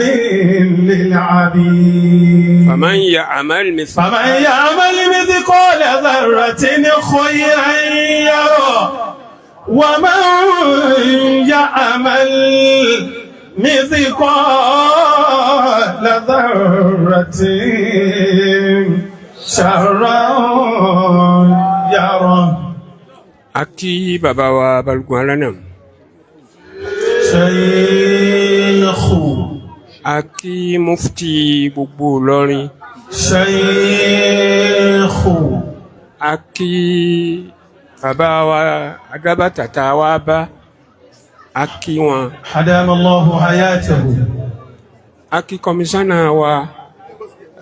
للعبيد. فمن يعمل مثل فمن يعمل مثقال ذرة خيرا يره ومن يعمل مثقال ذرة شرا يره. A kí bàbá wa Balógun Alánà. شيخ. A kí mufti gbogbo Ìlọrin. شيخ. A kí bàbá wa Adábàtà tá a wá bá, a kí wọn. أدام الله حياته. A kí kọmíṣánná wa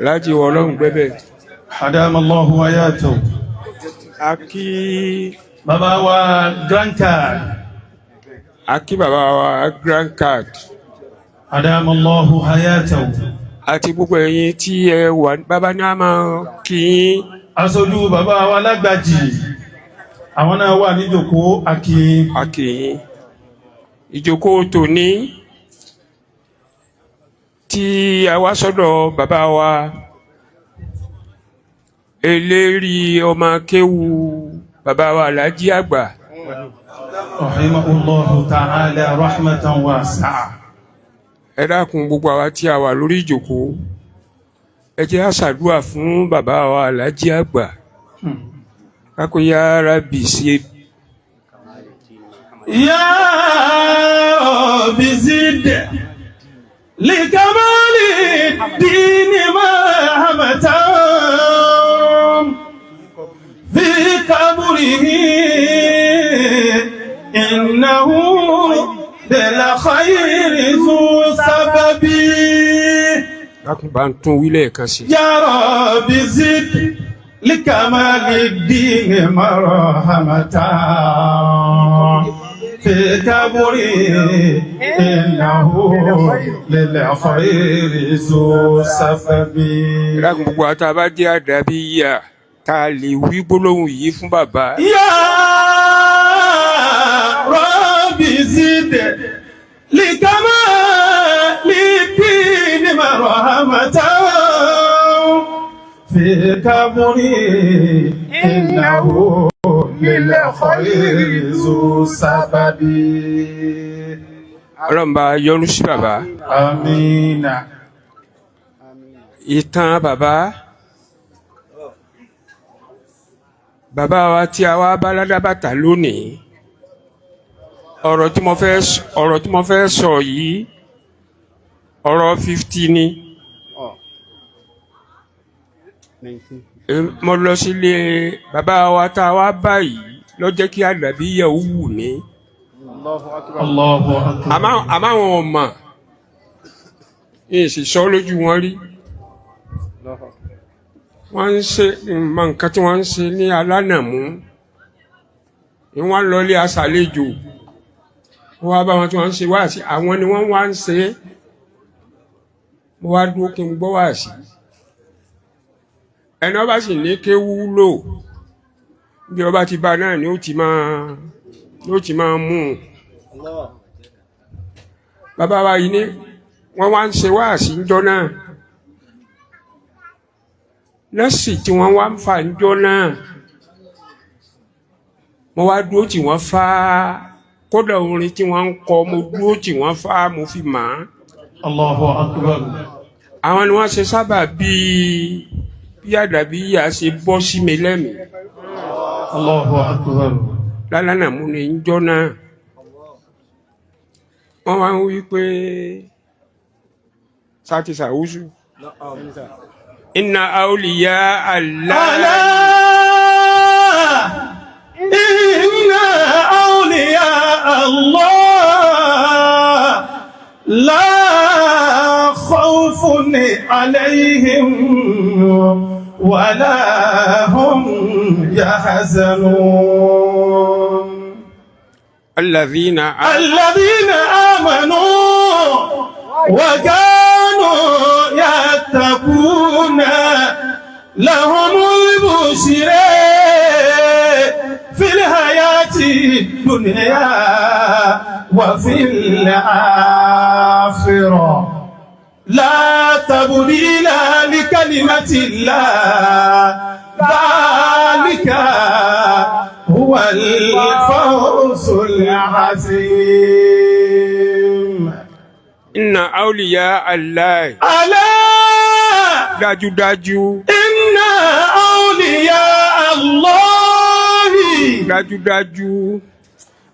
Alhaji Ọlọ́run gbẹ́bẹ̀. أدام الله حياته. A kí Bàbá wa Grand Card. A kí bàbá wa Grand Card. أدام الله حياته. Àti gbogbo ẹ̀yin tí ẹ wà, bàbá ní a máa kí yín. Aṣojú bàbá wa Lágbàjì, àwọn náà wà níjòkó, akin. A kí yín. Ìjókòó tòní tí a wá sọ́dọ̀ bàbá wa eléri ọmọ kéwu, bàbá wa Alhaji àgbà. رحمه الله تعالى رحمة واسعة. Ẹ dákun, gbogbo àwa tí a wà lórí ìjókòó, ẹ jẹ́ á ṣàdúrà fún bàbá wa Alhaji àgbà kákó yára bì sí. يا رب زد لكمال الدين مرحمة في قبره إنه للخير ذو سبب. Dákun, bá ń tún wí lẹ́ẹ̀kan sí. يا رب زد لكمال الدين مرحمة في قبره إنه للخير ذو سبب. Dákun, gbogbo àti abá jẹ́ àdàbí yà tá a lè wí gbólóhùn yìí fún bàbá. يا رب زد لكمال الدين مرحمة في قبره إنه للخير ذو سبب. Ọlọ́run bá yọ́nú sí bàbá. آمين. Ìtàn bàbá wa tí a wá bá ládàbàtà lónìí, ọ̀rọ̀ tí mo fẹ́ sọ yìí, ọ̀rọ̀ 50 ni. Mo lọ sílé bàbá wa tá a wá báyìí ló jẹ́ kí àdàbí yẹ̀ ó wù mí. الله أكبر. Àmọ́ àwọn ọmọ yìí sì sọ lójú wọn rí, wọ́n ń ṣe mọ nǹkan tí wọ́n ń ṣe ní alánàmú ni wọ́n lọ ilé aṣàlejò, wọ́n wá bá wọn tí wọ́n ń ṣe wáàsí, àwọn ni wọ́n wá ń ṣe é. Mo wá dúró kí n gbọ́ wáàsí. Ẹni ọba sì ní kéwú lò bí ọba ti bá náà ni ó ti máa mú un. Bàbá wa yìí ní wọ́n wá ń ṣe wáàsí ńjọ́ náà, nọ́ọ̀sì tí wọ́n wá ń fà ńjọ́ náà, mo wá dúró tí wọ́n fá, kódà orin tí wọ́n ń kọ, mo dúró tí wọ́n fá, mo fi mà á. الله أكبر. Àwọn ni wọ́n ṣe sábà bíi bí àdàbí yà ṣe bọ́ sí mi lẹ́mìí. الله أكبر. Lálánà mú ni ńjọ́ náà wọ́n wá ń wí pé sáti sàwúsù inna awliya Allah. ألا إن أولياء الله لا خوف عليهم ولا هم يحزنون. الذين الذين آمنوا وكانوا يتقون لهم البشرى في الحياة الدنيا وفي الآخرة لا تبديل لكلمة الله ذلك هو الفوز العظيم. Inna awliya Allah. ألا Dájúdájú. إن أولياء الله Dájúdájú.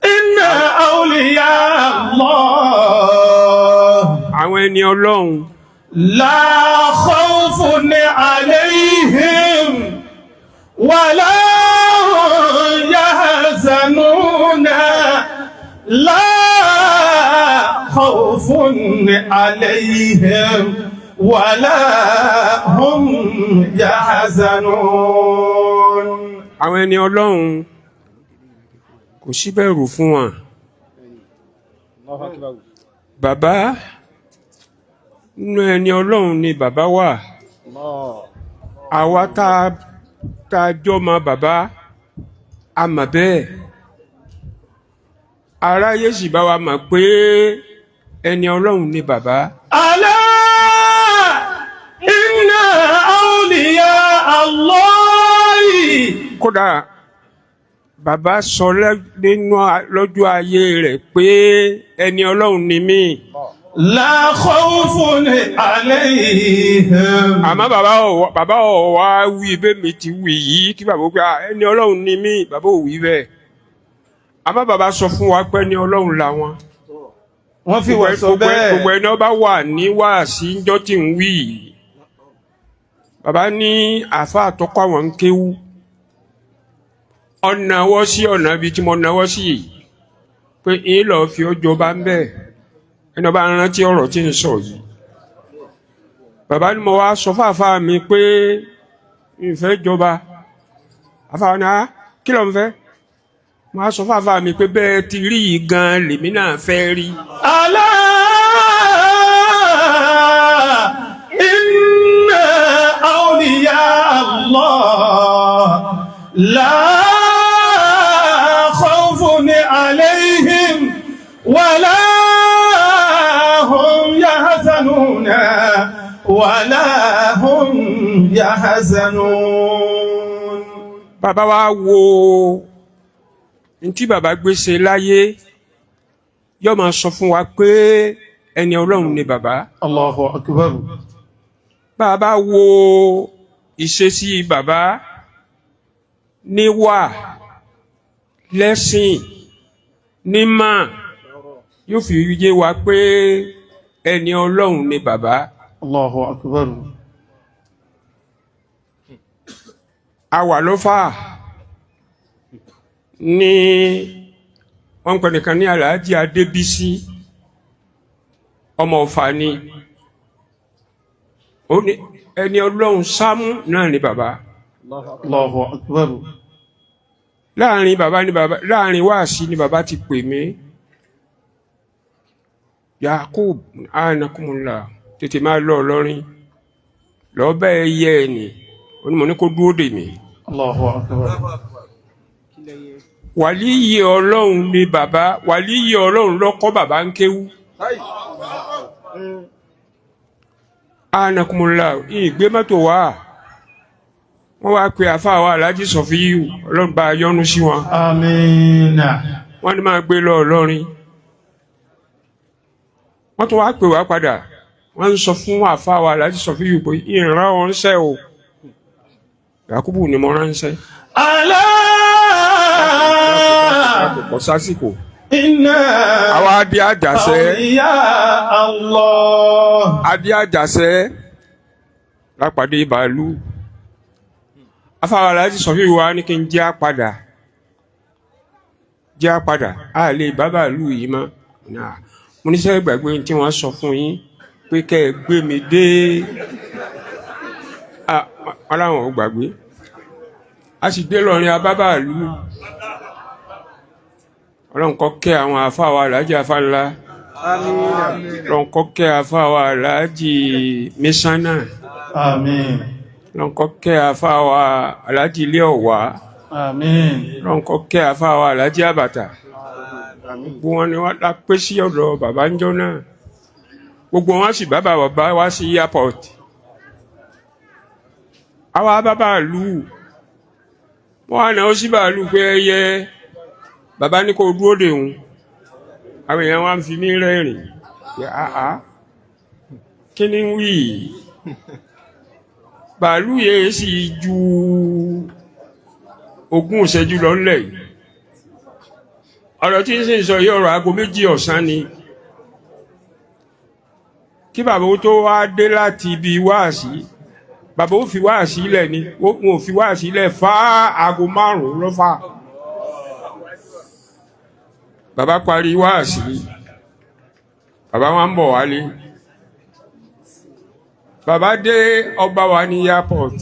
إن أولياء الله Àwọn ẹni Ọlọ́run. لا خوف عليهم ولا هم يحزنون لا خوف عليهم ولا هم يحزنون. Àwọn ẹni Ọlọ́run, kò sí bẹ̀rù fún wọn. Bàbá, nínú ẹni Ọlọ́run ni bàbá wà. Àwa tá a jọ́mọ bàbá, a mọ̀ bẹ́ẹ̀, aráyé sì bá wa mọ̀ pé ẹni Ọlọ́run ni bàbá. ألا إن أولياء الله Kódà bàbá sọ nínú lọ́jọ́ ayé rẹ̀ pé ẹni Ọlọ́run ni mí. لا خوف عليهم. Àmọ́ bàbá ò wá wí bẹ́ẹ̀ mi ti wí yìí kí bàbá ó pé, "Ah, ẹni Ọlọ́run ni mí." Bàbá ò wí bẹ́ẹ̀. Àmọ́ bàbá sọ fún wa pé ní Ọlọ́run làwọn. Wọ́n fi wà sọ bẹ́ẹ̀. Gbogbo ẹni ọba wà ní wáàsí ńjọ́ tí ń wí yìí. Bàbá ní àáfàá àtọ́kọ́ àwọn ń kéwú. Ọ̀nàwọ́ sí ọ̀nà ibi tí mo náwọ́ sí yìí pé ń lọ fi ọjọ́ bá ń bẹ̀. Ẹni ọba rántí ọ̀rọ̀ tí ń sọ yìí. Bàbá ni mo wá sọ fáfáà mi pé ń fẹ́ jọba. Àfáà ni á kí ló ń fẹ́? Mo wá sọ fáfáà mi pé bẹ́ẹ̀ ti rí yìí gan-an lèmi náà fẹ́ rí. ألا إن أولياء الله لا خوف عليهم ولا هم يحزنون ولا هم يحزنون. Bàbá wa wo ntí bàbá gbé ṣe láyé, yóò máa sọ fún wa pé ẹni Ọlọ́run ni bàbá. الله أكبر. Bàbá wo ìṣesí bàbá níwà lẹ́sìn nímọ̀, yóò fi yé wa pé ẹni Ọlọ́run ni bàbá. الله أكبر. A wà lọ́fà ní wọ́n ń pè nìkan ní Alhaji Adébísí, ọmọ Ọ̀fà ni. Ó ní ẹni Ọlọ́run sámú náà ni bàbá. الله أكبر. Láàrin bàbá ni bàbá, láàrin wáàsí ni bàbá ti pè mí, Yakub anakumula, tètè máa lọ Ìlọrin lọ bẹ́ẹ̀ yẹ ẹ nì. Ó ní mo ní kó dúró dè mí. الله أكبر. Wàlíyé Ọlọ́run ni bàbá, wàlíyé Ọlọ́run lọ́kọ́ bàbá ń kéwú. Anakumula, ìgbé mọ́tò wá, wọ́n wá pe àfáà wa Alhaji Sọfíù, Ọlọ́run bá a yọ́nú sí wọn. آمين. Wọ́n ní máa gbé lọ Ìlọrin. Wọ́n tún wá pè wá padà, wọ́n ń sọ fún àfáà wa Alhaji Sọfíù pé ìran wọn ń sẹ́ o, Yakubu ni mo ránṣẹ́. ألا Kò sásìkò. إن Àwa adé àjàṣẹ́. أولياء الله. Adé àjàṣẹ́ lápàdé bàálù. Afáwa Alhaji Sọfíù wa ní kí n jẹ́ àpadà, jẹ́ àpadà, a lè bá bàálù yìí mọ́. Náà, mo ní sẹ́yìn gbàgbé tí wọ́n sọ fún yín pé kẹ́ ẹ gbé mi dé. Ah, wọ́n láwọn ò gbàgbé. A sì dé lọ́rin abábàálù. Ọlọ́run kó kẹ́ àwọn afáwa Alhaji afáńlá. Ọlọ́run kó kẹ́ afáwa Alhaji mísánà. آمين. Ọlọ́run kó kẹ́ afáwa Alhaji ilé ọ̀wá. آمين. Ọlọ́run kó kẹ́ afáwa Alhaji àbàtà. Gbogbo wọn ni wọ́n la pé sí ọ̀dọ̀ bàbá ńjọ́ náà. Gbogbo wọn sì bá bàbá wá sí airport. Àwa bá bàálù. Wọ́n á náwó sí bàálù pé ẹyẹ bàbá ní kó dúró dè òun. Àwọn èèyàn wá ń fi mí rẹ́rìn. Àá, kí ni ń wí yìí? Bàálù yẹn sì ju 20 ìṣẹ́jú lọ ńlẹ̀ yìí. Ọ̀rọ̀ tí ń sì ń sọ yìí, ọ̀rọ̀ aago 2 ọ̀sán ni. Kí bàbá ó tó wá dé láti ibi wáàsí, bàbá ó fi wáàsí lẹ̀ ni, wọn ò fi wáàsí lẹ̀ fá aago 5 lọ́fà. Bàbá parí wáàsí, bàbá wa ń bọ̀ wálé. Bàbá dé ọba wa ní airport.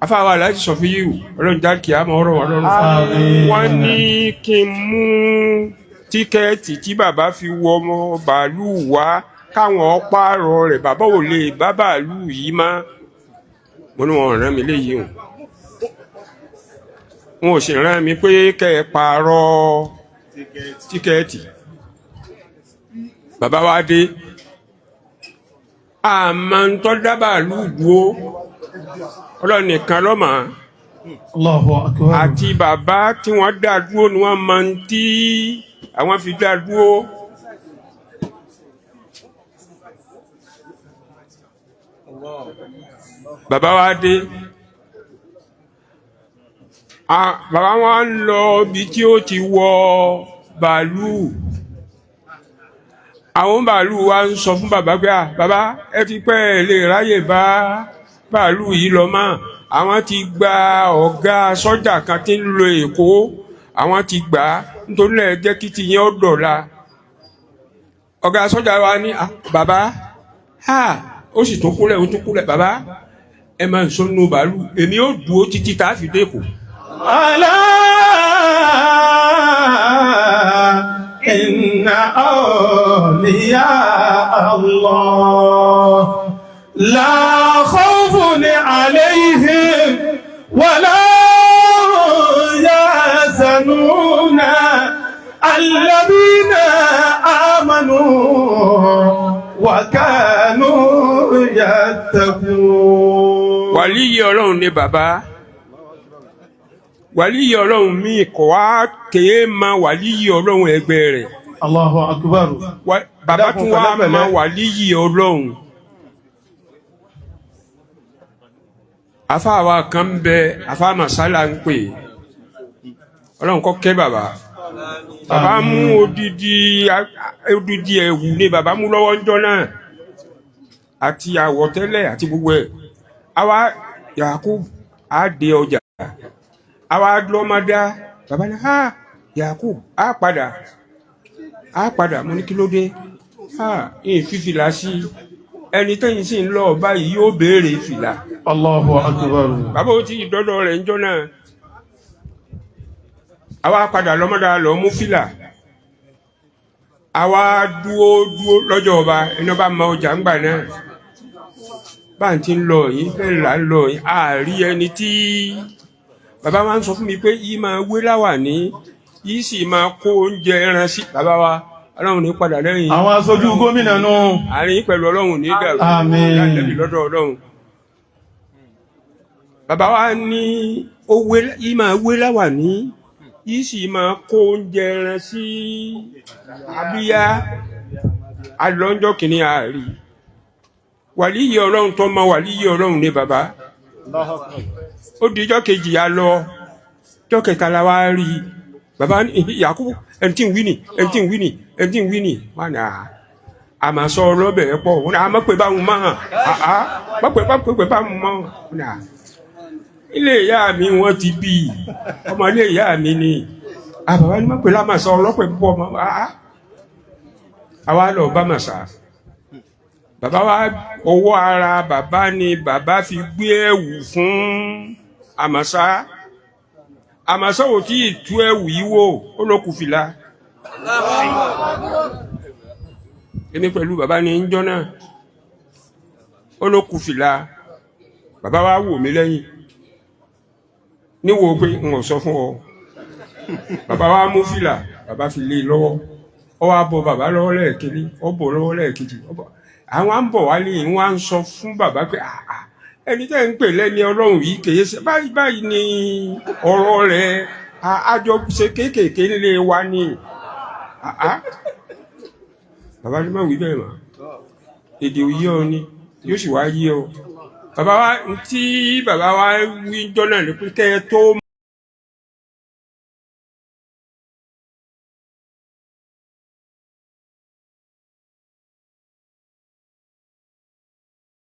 Afáwa Alhaji Sọfíù, Ọlọ́run já kí á mọ ọ̀rọ̀ wọn lọ́rùn. Àmín. Wọ́n ní kí n mú tíkẹ́ẹ̀tì tí bàbá fi wọ ọmọ bàálù wá káwọn pààrọ̀ rẹ̀, bàbá ò lè bá bàálù yìí má. Mo ní wọn rán mi léyìí o, wọn ò sì rán mi pé kẹ́ ẹ pààrọ̀ tíkẹ́ẹ̀tì. Bàbá wa dé, àmọ́ ń tọ́ dá bàálù dúró, Ọlọ́run nìkan ló mọ̀. Allahu akbar. Àti bàbá tí wọ́n dá dúró ni wọ́n mọ tí àwọn fi dá dúró. Bàbá wa dé, Bàbá wọn ń lọ ibi tí ó ti wọ bàálù. Àwọn bàálù wa ń sọ fún bàbá pé, "À, bàbá, ẹ ti pẹ́, ẹ lè ráyè bá bàálù yìí lọ mọ́. Àwọn ti gba ọ̀gá sọ́jà kan tí ń lo Èkó, àwọn ti gbà á, nítorí náà ẹ jẹ́ kí ti yẹn ó dọ̀la." Ọ̀gá sọ́jà wa ní, "Ah, bàbá, ah," ó sì tún kúnlẹ̀, ó tún kúnlẹ̀, "Bàbá, ẹ máa ń sọ nínú bàálù, èmi ó dúró títí tá a fi dé Èkó." ألا إن أولياء الله لا خوف عليهم ولا هم يحزنون الذين آمنوا وكانوا يتقون. Wàlíyé Ọlọ́run ni bàbá. Wàlíyé Ọlọ́run míì kò wá kéé ma wàlíyé Ọlọ́run ẹgbẹ́ rẹ̀. الله أكبر. Bàbá Dákun, tún wá pẹ̀lẹ́pẹ̀lẹ́. ma wàlíyé Ọlọ́run. Àfáà wa kan ń bẹ, àfáà Màsálà ń pè, Ọlọ́run kó kẹ́ bàbá. Bàbá mú odidi ẹ̀wù ni bàbá mú lọ́wọ́ ńjọ́ náà, àti àwọ̀tẹ́lẹ̀ àti gbogbo ẹ̀. Àwa Yakub á dé ọjà, àwa lọ́mọdá. Bàbá ní, "Ha, Yakub, á padà, á padà." Mo ní, "Kí ló dé?" "Ha, ìyìn fífìlà sí ẹni tẹ́yìn sì ń lọ báyìí, yóò béèrè fìlà." الله أكبر. Bàbá ó ti dọ́dọ̀ rẹ̀ ńjọ́ náà. Àwa padà lọ́mọdá lọ mú fìlà. Àwa dúó dúó lọ́jọ́ ọba, ẹni ọba mọ ọjà ńgbà náà. Bá ń ti ń lọ yìí, bẹ́ẹ̀ là ń lọ yìí, àárí ẹni tí bàbá wa ń sọ fún mi pé yìí máa wé láwàní, yìí sì máa kó oúnjẹ ẹran sí bàbá wa. Ọlọ́run ní padà lẹ́yìn. Àwọn aṣojú gómìnà nù. Àárín yín pẹ̀lú Ọlọ́run ní dàrú. Àmín. Lẹ́bi lọ́dọ̀ Ọlọ́run. Bàbá wa ní ó wé, yìí máa wé láwàní, yìí sì máa kó oúnjẹ ẹran sí abíyá. Alọ́njọ́ kìíní àárí wàlíyé Ọlọ́run tó mọ wàlíyé Ọlọ́run ní bàbá. Ó di ijọ́ kejì, a lọ, ijọ́ kẹta la wá rí i. Bàbá ní, "Yakubu, ẹni tí ń wí ni, ẹni tí ń wí ni, ẹni tí ń wí ni." Wà ní àmà sọ ọlọ́bẹ̀ ẹ̀ pọ̀. Wọn ní, "Àmọ́ pé báwọn mọ́ àá má pé bá pé báwọn mọ́." Wọn ní, "À, ilé ìyá mi wọ́n ti bí i, ọmọ ilé ìyá mi ni." Àbàbá ní, "Má pé lámàsọ ọlọ́pẹ̀ púpọ̀ mọ́." Àá, àwa lọ bá màsà. Bàbá wa, ọwọ́ ara bàbá ni bàbá fi gbé ẹ̀wù fún àmàsà. Àmàsà ò tí ì tú ẹ̀wù yìí wò, ó ló kù fìlà. Èmi pẹ̀lú bàbá ní ń jọ́ náà, ó ló kù fìlà. Bàbá wa wò mí lẹ́yìn níwò pé n ò sọ fún ọ. Bàbá wa mú fìlà, bàbá fi lé e lọ́wọ́. Ó wá bọ bàbá lọ́wọ́ lẹ́ẹ̀kejì, ó bọ̀ lọ́wọ́ lẹ́ẹ̀kejì, ó bọ̀. Àwọn à ń bọ̀ wálé, wọ́n á ń sọ fún bàbá pé, "Àà, ẹni tẹ́ ń pè lẹ́ni Ọlọ́run yìí kìí ṣe báyìí báyìí ni ọ̀rọ̀ rẹ̀. Àjọ ṣe kéékèèké ńlé wa ni." Àá, bàbá ní, "Má wí bẹ́ẹ̀ mọ́, èdè òyí ọ ni yóò sì wá yí ọ." Bàbá wa, tí bàbá wa wí jọ́ náà ni pé kẹ́ ẹ tó